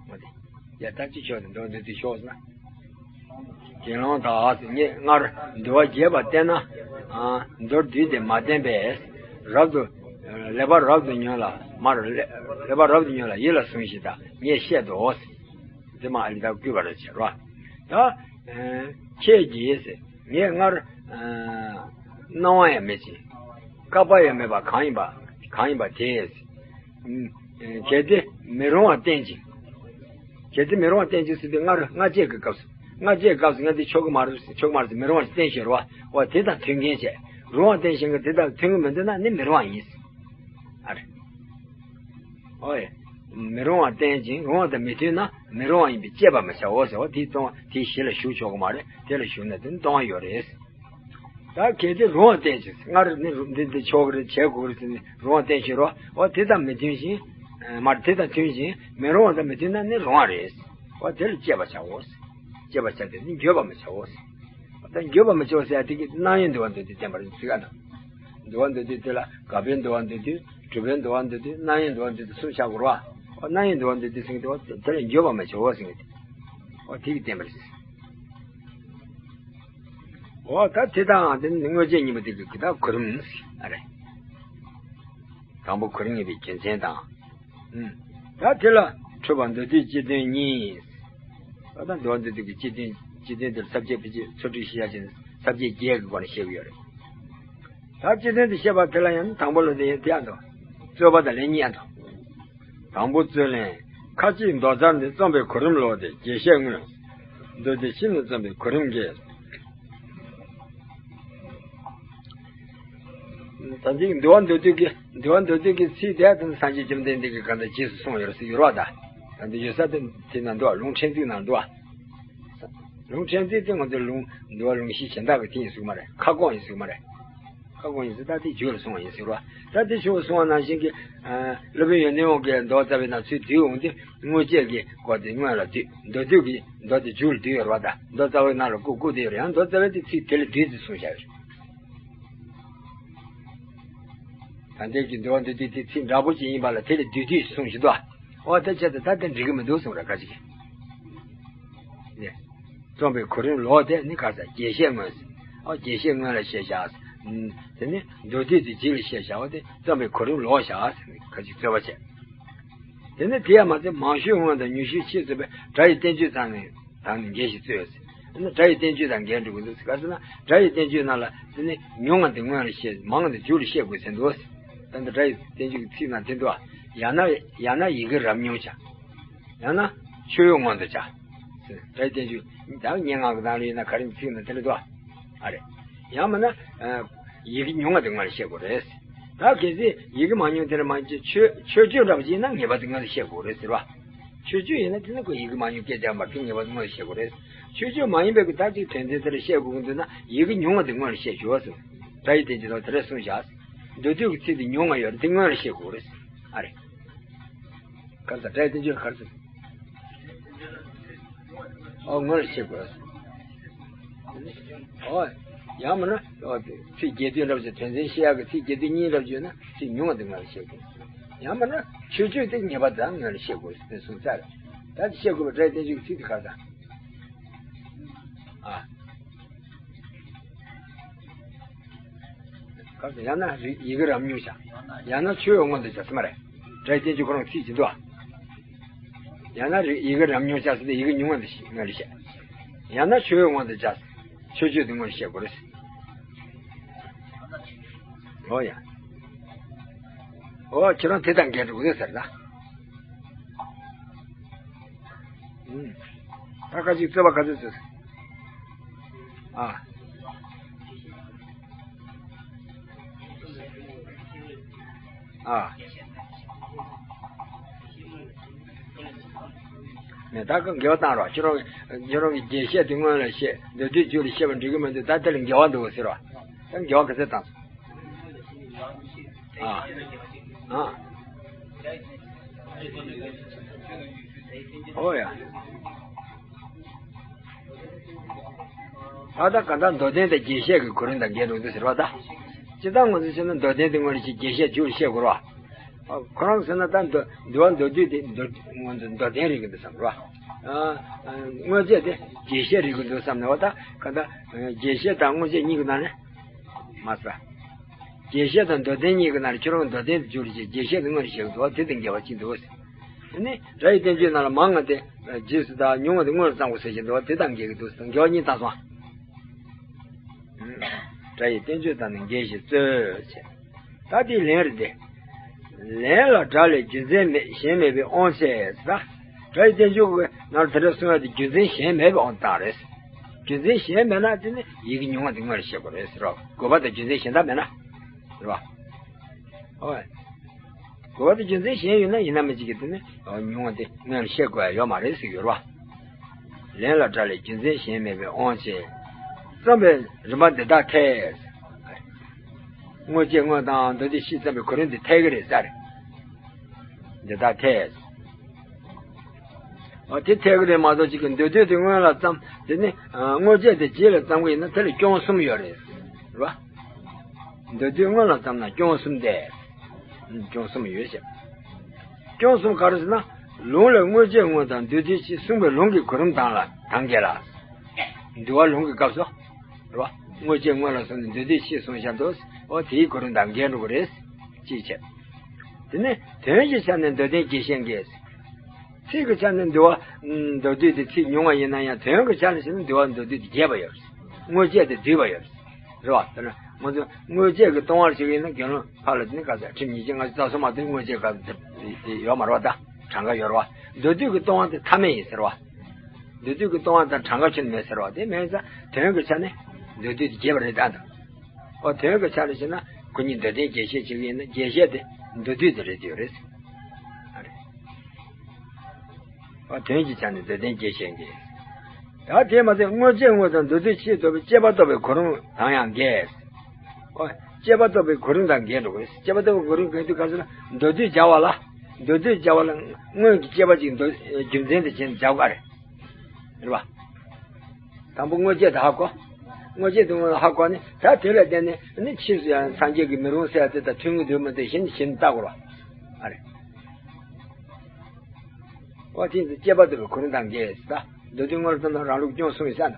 བ། ཨོ་དེ། ཡ་ད་ཅི་ཆོག་ནས་འདུལ་བ་མདོ་འདུལ་ཤོག་ཟེར་ན། དགེ་སློང་དག་ངས་སྔར་འདུལ་བ་རྒྱས་པར་བསྟན་ན། མདོར་བསྡུས་ཏེ་མ་བསྟན་པས། རབ་ཏུ། ལེགས་པར་རབ་ཏུ་ཉོན་ལ་མར་ལེགས་པར་རབ་ཏུ་ཉོན་ལ་ཡིད་ལ་ཟུངས་ཤིག་དང་ངས་བཤད་དོ། དེ་མ་ཨ་ལི་ད་བསྐུལ་བ་རེད་བྱེད་རོ། ད། ཁྱེད་ཀྱིས། ངས་སྔར། སྣང་བ་ཡང་མེད་ཅིང་། བཀག་པ་ཡང་མེད་པ་གང་ཡིན་པ། གང་ཡིན་པ་དེས། གལ་ཏེ་མི་རུང་བ་བསྟན་ཅིང་། གལ་ཏེ་མི་རུང་བ་བསྟན་ཅིང་ཟེར་དུས་སྔར་སྔ་རྗེས་ཀྱི་སྐབས་སུ། སྔ་རྗེས་སྐབས་སུ་ང་འདི་ཆོག་གི་མ་རེད་ཆོག་གི་མ་རེད་ཟེར་མི་རུང་བ་ཞིག་བསྟན་བཞིན་རོ། འོ་དེ་དང་མཐུན་མཁན་བྱས། རུང་བ་བསྟན་བཞིན་གྱི་དེ་དང་མཐུན་གྱི་མི་འདུག་ན་ནི་མི་རུང་བ་ཡིན། ཨ་རེ། ཨོ་ཡེ། མི་རུང་བ་བསྟན་ཅིང་རུང་བ་དང་མི་མཐུན་ན་མི་རུང་བ་ཡིན་པས་དཔྱད་པར་མི་བྱའོ་ཟེར་བ་དེའི་སྟོང་བ་དེའི་གཞི་ལ་ཞུགས་ཆོག་གི་མ་རེད། དེ་ལ་ཞུགས་ན་དེ་ནི་སྟོང་བ་ཡོད་རེད། ད་གལ་ཏེ་རུང་བ་བསྟན་ཅིང་སྔར་ནི་རུ་འདི་འདི་ཆོག་གི་རེད་བྱེད་དགོས་རེད་ཟེར་ནས་རུང་བ་བསྟན་ཕྱིར་རོ། འོ་དེ་དང་མི་མཐུན་ཞིང་། མར་དེ་དང་མཐུན་ཞིང་མི་རུང་བ་དང་མི་མཐུན་ན་ནི་རུང་བ་རེད། འོ་དེ་ལ་དཔྱད་པར་བྱའོ། དཔྱད་པར་བྱ་སྟེ་ནི་འགྱོད་པར་མི་བྱའོ། ད་འགྱོད་པར་མི་བྱའོ་ཟེར་ཡ་དེ་གི་སྣང་ཡུལ་འདུལ་བ་མདོ་སྡུད་བསྟན་པ་རེད་ཟེར་ག་ན། འདུལ་བ་མདོ་སྡུད་དེ་ལ་དགག་པའི་འདུལ་བ་མདོ་སྡུད་སྒྲུབ་པའི་འདུལ་བ་མདོ་སྡུད་སྣང་ཡུལ་འདུལ་བ་མདོ་སྡུད་གསུམ་བཞག་དགོས་རེད་བ། འོ་སྣང་ཡུལ་འདུལ་བ་མདོ་སྡུད་ཟེར་གི་འདུག་བ་དེ་ལ་འགྱོད་པར་མི་བྱའོ་ཟེར་གི་འདུག་འོ་དེ་གི་བསྟན་པ་རེད། འོ་ད་དེ་དང་དེ་ནི་དངོས་བཅས་གཉིས་པོ་དེ་གི་ད་གོ་རིམ་ཨ་རེད། དང་པོ་གོ་རིམ་ངེས་པའི་རྒྱུ་མཚན་དང་། ཨུམ། ད་དེ་ལ་འཕྲོས་པ་མདོ་སྡུད་སྤྱི་དོན་གཉིས། ད་ལྟ་མདོ་སྡུད་ཀྱི་སྤྱི་དོན་སྤྱི་དོན་དེར་ས་བཅད་ཕལ་ཆེར་ཚོ་སྒྲིག་ཤེས་ཡ་ཅན་ས་བཅད་བརྒྱད་ཀྱི་སྒོ་ནས་བཤད་ཀྱི་ཡོད་རེད། ད་སྤྱི་དོན་དེ་བཤད་པ་དེ་ལ་ཡང་དང་པོ་ལ་དེ་ཡང་དེ་ཡང་དང་། རྩོད་པ་དང་ལན་གཉིས་ཡང་དང་། དང་པོ་རྩོད་ལན། ཁ་ཅིག་མདོ་མཚར་ནི་རྩོམ་པའི་གོ་རིམ་ལོག་སྟེ་རྒྱས་བཤད་སྔོན། མདོ་སྡེ་ཕྱིས་ནས་རྩོམ་པའི་གོ་རིམ་གྱིས། ད་འདི་འདུལ་བ་མདོ་སྡུད་ཀྱི་འདུལ་བ་མདོ་སྡུད་ཀྱི་ཚིག་དེ་ད་སངས་རྒྱས་བཅོམ་ལྡན་འདས་ཀྱིས་གང་ལྟར་རྗེས་སུ་གསུངས་ཡོད་རེད་ཟེར་ཡོད་རེད་བ་ད། ད་འདི་ཡོད་ས་དེ་དེ་ནང་འདུག་བ། ལུང་ཕྲན་ཚེགས་ནང་འདུག་བ། ལུང་ཕྲན་ཚེགས་དེ་ང་ཚོའི་ལུང་འདུལ་བ་ལུང་གཞི་གཞན་དག་གི་དེ་ཡིན་ཟེར་གི་མ་རེད། ཁ་སྐོང་ཡིན་ཟེར་གི་མ་རེད། ཁ་སྐོང་ཡིན་ཟེར། ད་དེ་མཇུག་ལ་སོང་བ་ཡིན་ཟེར་བ། ད་དེ་ཆུ་བོ་སོང་བ་ནང་བཞིན་གྱི། ཨ། སློབ་དཔོན་ཡོན་ཏན་དབང་གིས་མདོ་རྩ་བའི་ནང་ཚུར་བསྡུས་འོང་དུས། དངོས་བྱས་ཀྱི་སྐོར་དེ་སྔོན་ལ་བསྡུས། མདོ་སྡུད་ཀྱི་མདོ་དེ་མཇུག་ལ་བསྡུས་ཡོད་རེད་བ། ད་མདོ་རྩ་བའི་ནང་ལ་བཀོད་བཀོད་དེ་ཡོད་རེད། ཡང་མདོ་རྩ་བའི་དེ་ཚིག་དེ་ལས་བསྡུས་ཏེ་གསུངས་བཞག་ཡོད་རེད། ད་ལྟའི་གི་འདུལ་བ་མདོ་སྡུད་དེ་ཚིག་འདྲ་པོ་ཅིག་ཡིན་པ་ལ་དེ་ལས་བསྡུས་བསྡུས་གསུངས་བཞག་འདུག་བ། ཨོ་དེ་བྱས་ཏེ་ད་དེ་འགྲིག་གི་མི་འདུག་གསུངས་ར་ཁ་ཅིག་གིས། ནས། རྩོམ་པའི་གོ་རིམ་ལོག་སྟེ་ནི་ག་ས་རྒྱས་བཤད་སྔོན། ཨོ་རྒྱས་བཤད་སྔོན་ལ་བཤད་བཞག། ཨུམ། དེ་ནས་མདོ་སྡུད་དེ་རྗེས་ལ་བཤད་བཞག་པ་དེ་རྩོམ་པའི་གོ་རིམ་ལོག་བཞག་ཟེར་ནས་ཁ་ཅིག་རྩོད་པ་བྱས། དེ་ནས་དེ་ཡང་མ་ཚད་མང་ཤོས་སྔོན་དང་ཉུང་ཤོས་ཕྱིས་ཟེར་བའི་སྒྲ་ཡི་བསྟན་བཅོས་དང་ནི་དང་ནི་འགལ་ཞིང་རྩོད་ཟེར། དེ་ནས་སྒྲ་ཡི་བསྟན་བཅོས་དང་འགལ་འགྲོ་གི་འདུག་ཟེར། ག་ཟེར་ན་སྒྲ་ཡི་བསྟན་བཅོས་ནང་ལ་དེ་ནི་ཉུང་བ་དེ་སྔོན་ལ་བཤད། མང་བ་དེ་མཇུག་ལ་བཤད་དགོས་ཟེར་འདུག་ཟེར། ད་ལྟ་སྒྲ་ཡི་བསྟན་བཅོས་ཀྱི་ཚིག་ནང་དེ་འདུག་བ། ཡང་ན་ཡང་ན་ཡི་གེ་རབ་ཉུང་བྱ། ཡང་ན་མཆོད་ཡོན་སྔོན་དུ་བྱ། སྒྲ་ཡི་བསྟན་བཅོས་ད་སྙན་ངག་གི་ནང་ལ་ཡིན་ན་ག་རེ་ཚིག་ནང་དེ་འདྲ་འདུག་བ། ཨ་རེ། ཡང་མིན་ན། ཨ། ཡི་གེ་ཉུང་བ་དེ་སྔོན་ལ་བཤད་དགོས་རེད། ད་གལ་སྲིད་ཡི་གེ་མང་ཉུང་དེ་ལ་མ་ཅི་མཆོད་མཆོད་བརྗོད་འདྲ་པོ་ཅིག་ཡིན་ན་ངེས་པར་དུ་སྔོན་ལ་བཤད་དགོས་རེད་ཟེར་བ། མཆོད་བརྗོད་ཡིན་ན་དེ་ནི་ཁོ་ཡི་གེ་མང་ཉུང་སྐད་ཆ་མ་གཏོགས་ངེས་པར་དུ་སྔོན་ལ་བཤད་དགོས་རེད། མཆོད་བརྗོད་མ་ཡིན་པའི་གི་ད་ཅིག་དོན་ཚན་དེ་ལ་བཤད་དགོས་ཀྱི་འདུག་ན་ཡི་གེ་ཉུང་བ་དེ་སྔོན་ལ་བཤད་ཆོག་ཟེར། སྒྲ་ཡི་བསྟན་བཅོས་ལ་དེ་འདྲ་གསུངས་བཞག། མདོ་སྡུད་ཀྱི་ཚིག་དེ་ཉུང་བ་ཡོད་རེད། དེ་སྔོན་ལ་བཤད་དགོས་རེད། ཨ་རེ། ག་རེ་ཟེར། སྒྲ་ཡི་བསྟན་བཅོས་ལ་ག་རེ་ཟེར། ཨོ་སྔོན་ལ་བཤད་དགོས། ཨོ། ཡང་མིན་ན། ཨོ། ཚིག་རྒྱས་བསྡུས་འདྲ་པོ་ཞིག་དོན་ཚན་བཤད་ཡག་གི་ཚིག་རྒྱས་བསྡུས་གཉིས་འདྲ་པོ་ཡོད་ན་ཚིག་ཉུང་བ་དེ་སྔོན་ལ་བཤད་དགོས། ཡང་མིན་ན་མཆོད་བརྗོད་དེ་ངེས་པར་དུ་སྔོན་ལ་བཤད་དགོས་ཟེར་གསུངས་ཚར། ད་དེ་བཤད་དགོས་པའི་སྒྲ་ཡི་བསྟན་བཅོས་ཀྱི་ཚིག་དེ་ག་རེ་ཟེར། ཨ། ག་རེ་ཟེར། ཡང་ན་རིག་ཡི་གེ་རབ་ཉུང་བྱ། ཡང་ན་མཆོད་ཡོན་སྔོན་དུ་བྱ་ཟེར་མ་རེད། སྒྲ་ཡི་བསྟན་བཅོས་ཁོ་རང་ཚིག་ཅིག་འདུག་བ། ཡང་ན་རིག་ཡི་གེ་རབ་ཉུང་བྱ་ཟེར་ཏེ་ཡི་གེ་ཉུང་བ་དེ་སྔོན་ལ་བཤད། ཡང་ན་མཆོད་ཡོན་སྔོན་དུ་བྱ། མཆོད་བརྗོད་དེ་སྔོན་ལ་བཤད་དགོས་རེད། ཨོ་ཡ། ཨོ་ཁྱེད་རང་དེ་དང་འགལ་འགྲོ་གི་རེད་ཟེར་ད། ཨུམ། ད་ཁ་ཅིག་རྩོད་པ་ག་ཚོད་རྩོད་ཟེར། ཨ། ཨ། ནས་ད་ཁོ་འགལ་བ་བཏང་རོགས། ཁྱོད་རང་གི་ཁྱོད་རང་གི་རྒྱས་བཤད་དེ་སྔོན་ལ་བཤད། མདོ་སྡུད་མཇུག་ལ་བཤད་པ་འགྲིག་གི་མི་འདུག་ད་དེ་ལ་འགལ་བ་འདུག་ཟེར་བ། ད་འགལ་བ་ག་ཚོད་བཏང་སོང་། ཨ། ཨ། ཨོ་ཡ། ད་ལྟ་གང་ལྟར་མདོ་དོན་དང་རྒྱས་བཤད་ཀྱི་གོ་རིམ་དང་འགལ་འགྲོ་འདུག་ཟེར་བ་ད། སྤྱིར་བཏང་ང་ཚོས་བཤད་ན་མདོ་དོན་དེ་སྔོན་ལ་བཤད། རྒྱས་བཤད་མཇུག་ལ་བཤད་དགོས་རེད་བ། ཁོ་རང་ཟེར་ན་ད་འདུལ་འདུལ་བ་མདོ་སྡུད་དེ་མདོ་མདོ་དོན་རིག་གི་འདུག་བསམ་རེད་བ། དངོས་རྫས་དེ་རྒྱས་བཤད་རིག་གི་འདུག་བསམ་ནས་བ། ད་ག་ད་རྒྱས་བཤད་དང་དངོས་རྫས་གཉིས་ཀྱི་ནང་ནས་མ་ཟད། རྒྱས་བཤད་དང་མདོ་དོན་གཉིས་ཀྱི་ནང་ནས་ཁྱོད་རང་མདོ་དོན་དེ་འཇུག་རེ་བྱེད། རྒྱས་བཤད་དེ་དངོས་རེ་བཤད་གི་འདུག་བ། དེ་དང་འགལ་བ་གཅིག་འདུག་བ། དེ་ནི་སྒྲ་ཡི་བསྟན་བཅོས་ནང་ལ་མང་བ་དེ་རྗེས་སུ་དང་ཉུང་བ་དེ་སྔོན་ལ་བརྩམ་དགོས་ཟེར་གྱི་འདུག་བ། དེ་དང་འགལ་གྱི་འདུག་ཟེར་འགལ་བ་གཉིས་བཏང་སོང་བ། སྒྲ་ཡི་བསྟན་བཅོས་དང་ནི་འགལ་ཞིང་རྩོད་བྱེད། ད་དེའི་ལན་རེད་དེ། ལན་ལ་སྒྲ་ལས་རྒྱུ་མཚན་མེད་གཞན་མེད་པའི་དབང་བྱས་ཟེར། སྒྲ་ཡི་བསྟན་བཅོས་ཀྱི་ནང་དེ་འདྲ་གསུངས་ཡ་དེ་རྒྱུ་མཚན་གཞན་མེད་པའི་དབང་དུ་བཏང་རེད། རྒྱུ་མཚན་གཞན་མེད་ན་དེ་ནི་ཡི་གེ་ཉུང་བ་དེ་སྔོན་ལ་བཤད་དགོས་རེད་ཟེར་རོ། དགོས་པ་དང་རྒྱུ་མཚན་གཞན་དག་མེད་ན། རེད་བ། ཨོ། དགོས་པ་དང་རྒྱུ་མཚན་གཞན་ཡོད་ན་ཡིན་ན་མི་གཅིག་གིས་དེ་ནི་ཉུང་བ་དེ་སྔོན་ལ་བཤད་དགོས་ཡ་ཡོད་མ་རེད་ཟེར་གྱི་ཡོད་རེད་བ། ལན་ལ་སྒྲ་ལས་རྒྱུ་མཚན་གཞན་མེད་པའི་དབང་བྱས། རྩོམ་པའི་རིམ་པ་འདི་དག་འཐད། དངོས་བྱས་སྔོན་དང་མདོ་སྡུད་ཕྱིས་རྩོམ་པའི་གོ་རིམ་འདི་འཐད་ཀྱི་རེད་ཟེར། འདི་དག་འཐད། ཨ། དེ་འཐད་ཀྱི་རེད་མ་གཏོགས་གཅིག་གི་མདོ་སྡུད་དེ་སྔོན་ལ་བརྩམས། དེ་ནི་དངོས་བྱས་དེ་རྗེས་ལ་བརྩམས་ཀྱི་ཡིན་ན་དེ་ལ་སྐྱོན་གསུམ་ཡོད་རེད། རེད་བ། མདོ་སྡུད་སྔོན་ལ་བརྩམས་ན་སྐྱོན་གསུམ་འདས། སྐྱོན་གསུམ་ཡོད་ཞེས། སྐྱོན་གསུམ་ག་རེ་ཟེར་ན། ལུང་ལས་དངོས་བྱས་སྔོན་དང་མདོ་སྡུད་ཕྱིས་གསུངས་པའི་ལུང་གི་གོ་རིམ་དང་ལ་དང་འགལ་ལ། འདུལ་བ་ལུང་གི་སྐབས་སུ། རེད་བ། དངོས་བྱས་སྔོན་ལ་གསུངས་ནས་མདོ་སྡུད་ཕྱིས་གསུངས་བཞག་འདུག་འོ་དེའི་གོ་རིམ་དང་འགལ་འགྲོ་གི་རེད། ཅེས་བྱས། དེ་ནས་དོན་གྱི་ཆ་ནས་མདོ་དོན་རྒྱས་བཤད་འགལ། ཚིག་གི་ཆ་ནས་འདུལ་བ་མདོ་སྡུད་དེ་ཚིག་ཉུང་བ་ཡིན་ན་ཡང་དོན་གྱི་ཆ་ནས་བཤད་ན་འདུལ་བ་མདོ་སྡུད་དེ་རྒྱས་པ་ཡོད་རེད། དངོས་བྱས་དེ་བསྡུས་པ་ཡོད་རེད། རེད་བ། དེ་ནས་ང་ཚོ་དངོས་བྱས་ཀྱི་ལྟུང་བ་ཞིག་ཡིན་ན་དགེ་སློང་ཕར་ལ་དེ་ནི་ག་ས་ཁྲིམས་ཉེས་ཅན་ལྔ་བཅུ་རྩ་གསུམ་མ་གཏོགས་དངོས་བྱས་ག་དེ་ཡོད་མ་རེད་བ། ད་གྲངས་ཀ་ཡོད་རེད་བ། མདོ་སྡུད་ཀྱི་ལྟུང་བ་དེ་ཐ་མལ་ཡིན་ཟེར་བ། མདོ་སྡུད་ཀྱི་ལྟུང་བ་དང་གྲངས་ཀ་ཁྱོན་མེད་ཟེར་བ་དེ་མེད་ཙང་དོན་གྱི་ཆ་ནས་མདོ་སྡུད་དེ་རྒྱས་པ་རེད་ད་འདུག་ཨོ་དོན་གྱི་ཆ་ནས་བཤད་ན་ཁོ་གཉིས་མདོ་དོན་རྒྱས་བཤད་བྱེད་ཀྱི་ཡིན་ན་རྒྱས་བཤད་དེ་མདོ་སྡུད་དེ་རེད་དེ་ཡོད་རེད། ཨ་རེད། ཨོ་དོན་གྱི་ཆ་ནས་མདོ་དོན་རྒྱས་བཤད་ཀྱི། ད་དེ་མ་ཟད་དངོས་བྱས་དངོས་དང་མདོ་སྡུད་ཕྱིས་རྟོགས་པའི་དཔྱད་པ་རྟོགས་པའི་གོ་རིམ་དང་ཡང་འགལ། ཨོ། སྐྱེས་པ་རྟོགས་པའི་གོ་རིམ་དང་འགལ་འགྲོ་གི་རེད། སྐྱེས་པ་རྟོགས་པའི་གོ་རིམ་འགལ་དུས་ག་ཚོད་ན་མདོར་བསྡུས་སྦྱར་བ་ལ། མདོར་བསྡུས་སྦྱར་བ་ལ་སྔོན་གྱི་སྐྱེས་པ་ཅིག་མདོ་རྒྱུ་མཚན་དེ་བྱས་ནས་སྦྱར་དགོས་རེད། རེད་པ། དང་པོ་དངོས་རྗེས་དེ་ཧ་གོ། དངོས་རྗེས་དེ་ཧ་གོ་ནས་ད་དེ་ལ་བརྟེན་ནས་ནི་ཕྱིས་སུ་ཡང་སངས་རྒྱས་ཀྱིས་མི་རུང་ཟེར་ཡ་དེ་དང་མཐུན་གྱི་འདུག་མི་འདུག་གཞི་ནས་གཞི་ནས་བལྟ་དགོས་རེད་པ། ཨ་རེད། ཨོ་དེ་ཚོ་སྐྱེས་པ་རྟོགས་པའི་གོ་རིམ་དང་འགལ་ཟེར། ད་མདོར་བསྡུས་དངོས་སུ་བཏང་ན་རང་ལུགས་སྐྱོན་གསུམ་ཡོད་ས་ན།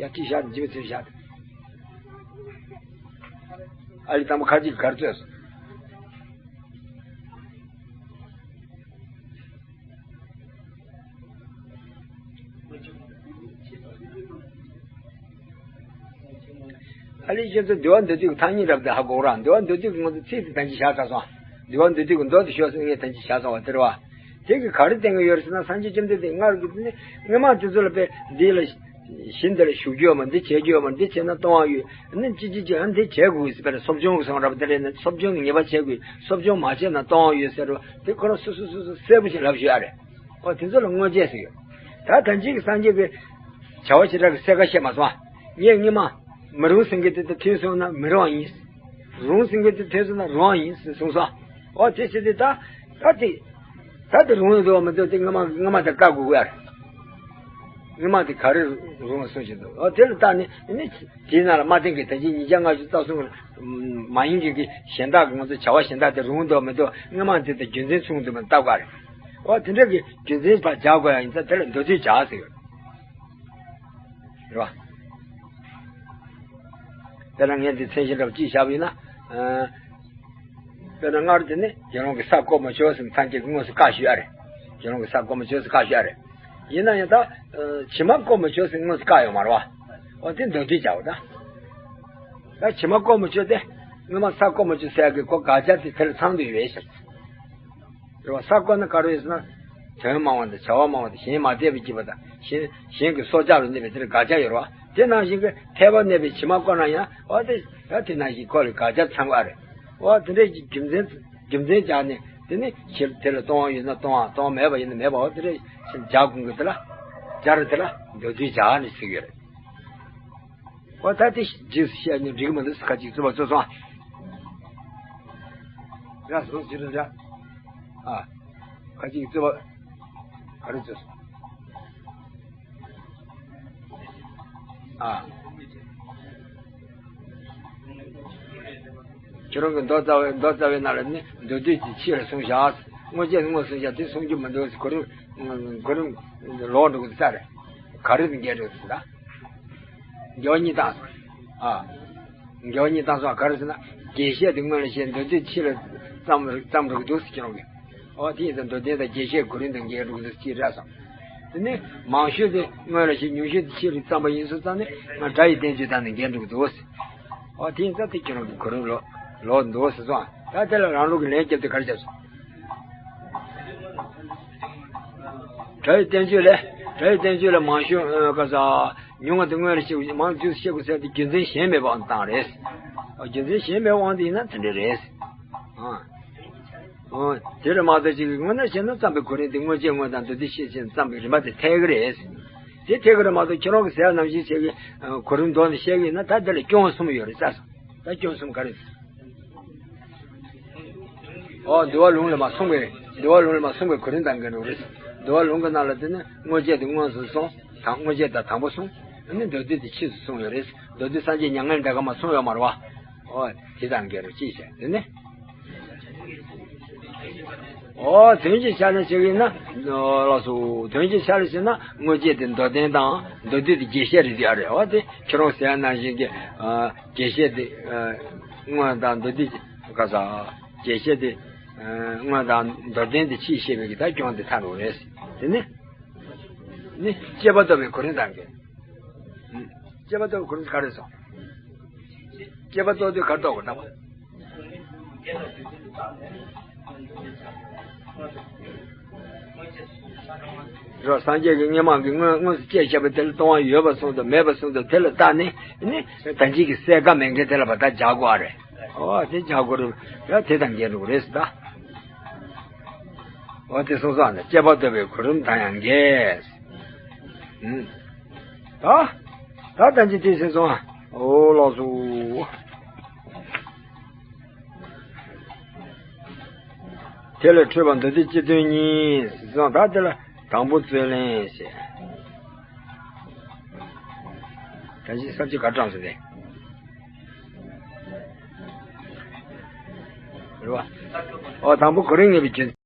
ཡ་ཅིག་བཞག་དང་འཇིགས་པའི་ཚུལ་བཞག་དང་། ཨ་ལི་དང་པོ་ཁ་ཅིག་གིས་ག་རེ་རྩོད་སོང་། ཨ་ལི་ཁྱེད་ཚོ་འདུལ་བ་མདོར་བསྡུས་ཀྱི་ཐ་སྙད་རབ་དེ་ཧ་གོ་ར། འདུལ་བ་མདོར་བསྡུས་ཀྱི་ང་ཚོ་ཚིག་དེ་ད་ཅི་བཞག་ཚར་སོང་། འདུལ་བ་མདོར་བསྡུས་ཀྱི་མདོ་དེ་ཤོད་ཟེར་ངས་ད་ཅི་བཞག་སོང་བ་དེ་རེད་པ། དེ་གིས་ག་རེ་བསྟན་གྱི་ཡོད་རེད་ཟེར་ན། སངས་རྒྱས་བཅོམ་ལྡན་འདས་སྔར་གྱི་དེ་ནི་སྔོན་མ་དེ་ཚོ་ལ་དཔེ་འདི་ལ་གཞི་འདི་ལ་ཞུགས་རྒྱུ་ཡོད་མ། འདི་བྱེད་རྒྱུ་ཡོད་མ། འདི་བྱས་ན་ལྟུང་བ་ཡོད། ནི་ཅི་ཅི་ཅི་ཨ་འདི་བྱེད་དགོས་ཟེར་བ་རེད། སློབ་སྦྱོང་གི་སོང་རབ་དེ་རེད་ན། སློབ་སྦྱོང་གི་ངེས་པ་བྱེད་དགོས། སློབ་སྦྱོང་མ་བྱས་ན་ལྟུང་བ་ཡོད་ཟེར་བ་དེ་ཁོ་རང་སོ་སོ་སོ་སོ་གསལ་པོ་ཞིག་ལབ་ཞུ་ཡ་རེད། ཨོ་དེ་ཚོ་ལ་དངོས་རྗེས་ཟེར་ཡོད། ད་ད་ཅིག་སངས་རྒྱས་ཀྱིས་བྱ་བ་ཞེ་དྲག་གི་གསལ་ཁ་བཤད་མ་སོང་། ངས་སྔོན་མ་མི་རུང་ཟེར་མཁན་དེ་ད་ཐོན་སོང་ན་མི་རུང་བ་ཡིན། རུང་ཟེར་མཁན་དེ་ཐོན་སོང་ན་རུང་བ་ཡིན་ཟེར་གསུངས་སོང་། ཨོ་དེ་བྱས་ཏེ་ད་ད་དེ་ད་དེ་རུང་འདུག་མི་འདུག་དེ་སྔོན་མ་སྔོན་མ་དེ་བཀག་དགོས་ཀྱི་ཡ་རེད། སྔོན་མ་དེ་ག་རེ་རུང་གསུངས་བཞིན་འདུག། ཨོ་དེ་ལ་བལྟས་ནས་ནི་དེའི་ནང་ལ་མ་བསྟན་གྱི་ད་ཅི་ཉིས་བརྒྱ་ལྔ་བཅུ་རྩ་གསུམ་མ་ཡིན་གྱི་གཞན་དག་གི་ང་ཚོ་བྱ་བ་གཞན་དག་དེ་རུང་འདུག་མི་འདུག་སྔོན་མ་དེ་དང་རྒྱུ་མཚན་མཚུངས་འདུག་མི་འདུག་བལྟ་དགོས་རེད། ཨོ་དེ་འདྲ་གི་རྒྱུ་མཚན་ཕར་སྦྱར་དགོས་ཡ་ཡིན་ཙང་དེ་ལ་མདོར་བསྡུས་སྦྱར་ཟེར་གྱི་ཡོད། རེད་པ། དཔེར་ན་ངས་འདི་མཚན་གཞི་འདྲ་པོ་གཅིག་བཞག་པ་ཡིན་ན། ཨ། དཔེར་ན་སྔར་དེ་ནི་དགེ་སློང་གིས་ས་བརྐོ་མི་ཆོག་ཟེར་ནས་སངས་རྒྱས་ཀྱིས་དངོས་སུ་བཀག་ཞུ་ཡ་རེད། དགེ་སློང་གིས་ས་བརྐོ་མི་ཆོག་ཟེར་བཀག་ཞུ་ཡ་རེད། ཡིན་ན་ཡང་ད། ཨ། བྱེ་མ་བརྐོ་མི་ཆོག་ཟེར་དངོས་སུ་བཀག་ཡོད་མ་རེད་པ། འོ་དེ་མདོར་བསྡུས་བྱའོ་ད། ད་བྱེ་མ་བརྐོ་མི་ཆོག་དེ། སྔོན་མ་ས་བརྐོ་མི་ཆོག་ཟེར་ཡ་གི་གོ་དགག་བྱ་དེ་དེ་ལ་ཚང་དུ་ཡོད་ཟེར། རེད་པ། ས་བརྐོས་ན་ག་རེ་ཡོད་ཟེར་ན། དོན་མང་བ་དང་བྱ་བ་མང་བ་དང་གཞན་མ་དད་པའི་སྐྱེས་པ་དང་གཞན་གཞན་གྱི་སྲོག་ཆགས་ལ་གནོད་པའི་དེ་ལ་དགག་བྱ་ཡོད་རེད་པ། དེ་ནང་བཞིན་གྱི་ཐལ་བར་གནས་པའི་བྱེ་མ་བརྐོས་ན་ཡང་འོ་དེ་ཡང་དེ་ནང་བཞིན་ཁོ་ལ་དགག་བྱ་ཚང་བ་རེད། འོ་དེ་འདྲའི་རྒྱུ་མཚན་རྒྱུ་མཚན་སྦྱར་ནས་དེ་ནི་ཕྱིར་དེ་ལ་ལྟུང་བ་ཡོད་ན་ལྟུང་བ་ལྟུང་བ་མེད་པ་ཡིན་ན་མེད་པ་འོ་དེ་འདྲའི་ཕྱིར་སྦྱར་དགོས་ཀྱི་དེ་ལ་སྦྱར་དེ་ལ་མདོར་བསྡུས་སྦྱར་ནས་ཟེར་གྱི་ཡོད་རེད། འོ་ད་དེ་རྗེས་སུ་བཤད་ནས་འགྲིག་གི་མི་འདུག་ཟེར་ཁ་ཅིག་རྩོད་པ་རྩོད་སོང་ཨ། ར་སོང་ཅི་རེད་ར། ཨ། ཁ་ཅིག་རྩོད་པ་ག་རེ་རྩོད་སོང་ཨ། ཁྱེད་རང་གི་མདོ་རྩ་བའི་མདོ་རྩ་བའི་ནང་ལ་ནི་མདོར་བསྡུས་ཀྱི་ཕྱིར་གསུངས་བཞག། དངོས་རྗེས་དངོས་གསུངས་བཞག་དེ་གསུང་རྒྱུ་མི་འདུག་ཟེར། གོ་རིམ་གོ་རིམ་ལོག་འགྲོ་གི་འདུག་ས་རེད། ག་རེ་དང་འགལ་འགྲོ་གི་འདུག་ད། དགེ་བ་གཉིས་བཏང་སོང་། ཨ། དགེ་བ་གཉིས་བཏང་སོང་། ག་རེ་ཟེར་ན། རྒྱས་བཤད་དེ་སྔོན་ལ་བཤད། མདོར་བསྡུས་ཕྱིས་ལ་བརྩམས་བརྩམས་འགྲོ་གི་འདུག་ཟེར་ཁྱེད་རང་གིས། ཨོ་དེ་ཡིན་ཙང་མདོར་བསྟན་དང་རྒྱས་བཤད་གོ་རིམ་དང་འགལ་འགྲོ་གི་འདུག་ཅེས་རེད་སོང་། དེ་ནས་མང་ཤོས་དེ་སྔོན་ལ་བཤད། ཉུང་ཤོས་དེ་ཕྱིས་ལ་བརྩམས་པ་ཡིན་སོང་ཙང་ནས་ང་སྒྲ་ཡི་བསྟན་བཅོས་དང་ནི་འགལ་འགྲོ་གི་འདུག་ཟེར། ཨོ་དེ་ཡིན་ཙང་དེ་ཁྱེད་རང་གི་གོ་རིམ་ལོག་ལོག་འདུག་ཟེར་སོང་། ད་དེ་ལ་རང་ལུགས་ཀྱི་ལན་བརྒྱབ་སྟེ་ག་རེ་བརྒྱབ་སོང་། སྒྲ་ཡི་བསྟན་བཅོས་ལས། སྒྲ་ཡི་བསྟན་བཅོས་ལས་མང་ཤོས་ཨ་ག་ས། ཉུང་བ་དེ་སྔོན་ལ་བཤད་དགོས། མང་དུས་སུ་བཤད་དགོས་ཟེར་དེ་རྒྱུ་མཚན་གཞན་མེད་པའང་བཏང་རེད། རྒྱུ་མཚན་གཞན་མེད་པའང་དེ་ཡིན་ན་དེ་འདྲ་རེད། ཨ། ཨོ། དེ་རེད་མ་གཏོགས་ཅིག་དངོས་གནས་བཤད་ན་བརྩམས་པའི་གོ་རིམ་དེ་དངོས་རྗེས་དངོས་དང་མདོར་བསྡུས་ཤེས་བྱས་བརྩམས་པའི་རིམ་པ་དེ་འཐད་ཀྱི་རེད། དེ་འཐད་ཀྱི་རེད་མ་གཏོགས་ཁྱེད་རང་གི་ཟེར་ནང་བཞིན་བྱེད་ཀྱི་གོ་རིམ་འདོགས་ནས་བཤད་ཀྱི་ཡིན་ན་ད་འདི་ལ་སྐྱོན་གསུམ་ཡོད་རེད་ས་སོ། ད་སྐྱོན་གསུམ་ག་རེ་རེད། ཨོ་འདུལ་བ་ལུང་ལས་མ་གསུངས་པའི་འདུལ་བ་ལུང་ལས་མ་གསུངས་པའི་གོ་རིམ་དང་འགལ་འགྲོ་རེད། འདུལ་བ་ལུང་གི་ནང་ལ་དེ་ནི་དངོས་རྗེས་དེ་དངོས་སུ་གསུངས། དང་དངོས་རྗེས་དང་དང་པོ་གསུངས། ཨ་ནི་མདོར་བསྡུས་དེ་ཕྱིས་སུ་གསུངས་ཡོད་རེད། མདོར་བསྡུས་སངས་རྒྱས་མྱ་ངན་འདའ་ཁ་མ་གསུངས་ཡོད་མ་རེད་བ། ཨོ་དེ་དང་འགལ་རོ་ཅིས་བྱས་དེ་ནི། ཨོ་དོན་གྱི་ཆ་ནས་བྱས་ཡིན་ན། ཨོ་ལགས་སོ། དོན་གྱི་ཆ་ནས་བྱས་ན་དངོས་རྗེས་དེ་མདོར་བསྟན་དང་མདོར་བསྡུས་དེ་རྒྱས་བཤད་རེད་དེ་ཨ་རེད། ཨོ་དེ་ཁྱེད་རང་ཟེར་ཡ་ནང་བཞིན་གྱི་ཨ་རྒྱས་བཤད་དེ་ཨ་དངོས་དང་མདོར་བསྡུས་ཀ་ས་རྒྱས་བཤད་དེ་ཨ་དངོས་དང་མདོར་བསྟན་དེ་ཕྱིས་བཤད་པའི་གི་ད་སྐྱོན་དེ་ཐར་འགྲོ་རེད། དེ་ནི་ནི་སྐྱེས་པ་རྟོགས་པའི་གོ་རིམ་དང་འགལ། སྐྱེས་པ་རྟོགས་པའི་གོ་རིམ་ག་རེ་སོང་། སྐྱེས་པ་རྟོགས་དུས་ག་རེ་རྟོགས་དགོས་ལྟ་བུ། རོ་སངས་རྒྱས་ཀྱིས་སྔོན་མ་གི་དངོས་དངོས་སུ་སྐྱེས་བཞག་པའི་དེ་ལ་ལྟུང་བ་ཡོད་པ་གསུངས་དང་མེད་པ་གསུངས་དང་དེ་ལ་བལྟས་ནས་ནི་ད་ཅིག་གི་གསལ་ཁ་མེད་མཁན་དེ་ལ་བ་ད་སྦྱར་དགོས་ཨ་རེད། ཨོ་དེ་སྦྱར་དགོས་རེད། ཡ་དེ་དང་འགལ་འགྲོ་གི་རེད་ཟེར་ད། ཨོ་དེ་སོང་ཙང་ནི་སྐྱེས་པ་རྟོགས་པའི་གོ་རིམ་དང་ཡང་འགལ། ད་ད་ལྟ་ཅི་དེ་ཟེར་སོང་ཨ། ཨོ་ལགས་སོ། དེ་ལས་འཕྲོས་པ་མདོ་སྡེ་སྤྱི་དོན་གཉིས་ཟེར་སོང་། ད་དེ་ལ་དང་པོ་རྩོད་ལེན་ཞེས། ད་ཅི་ས་བཅད་ག་གྲངས་སུ་དེ། རེད་བ། ཨོ་དང་པོ་གོ་རིམ་ངེས་པའི་རྒྱུ།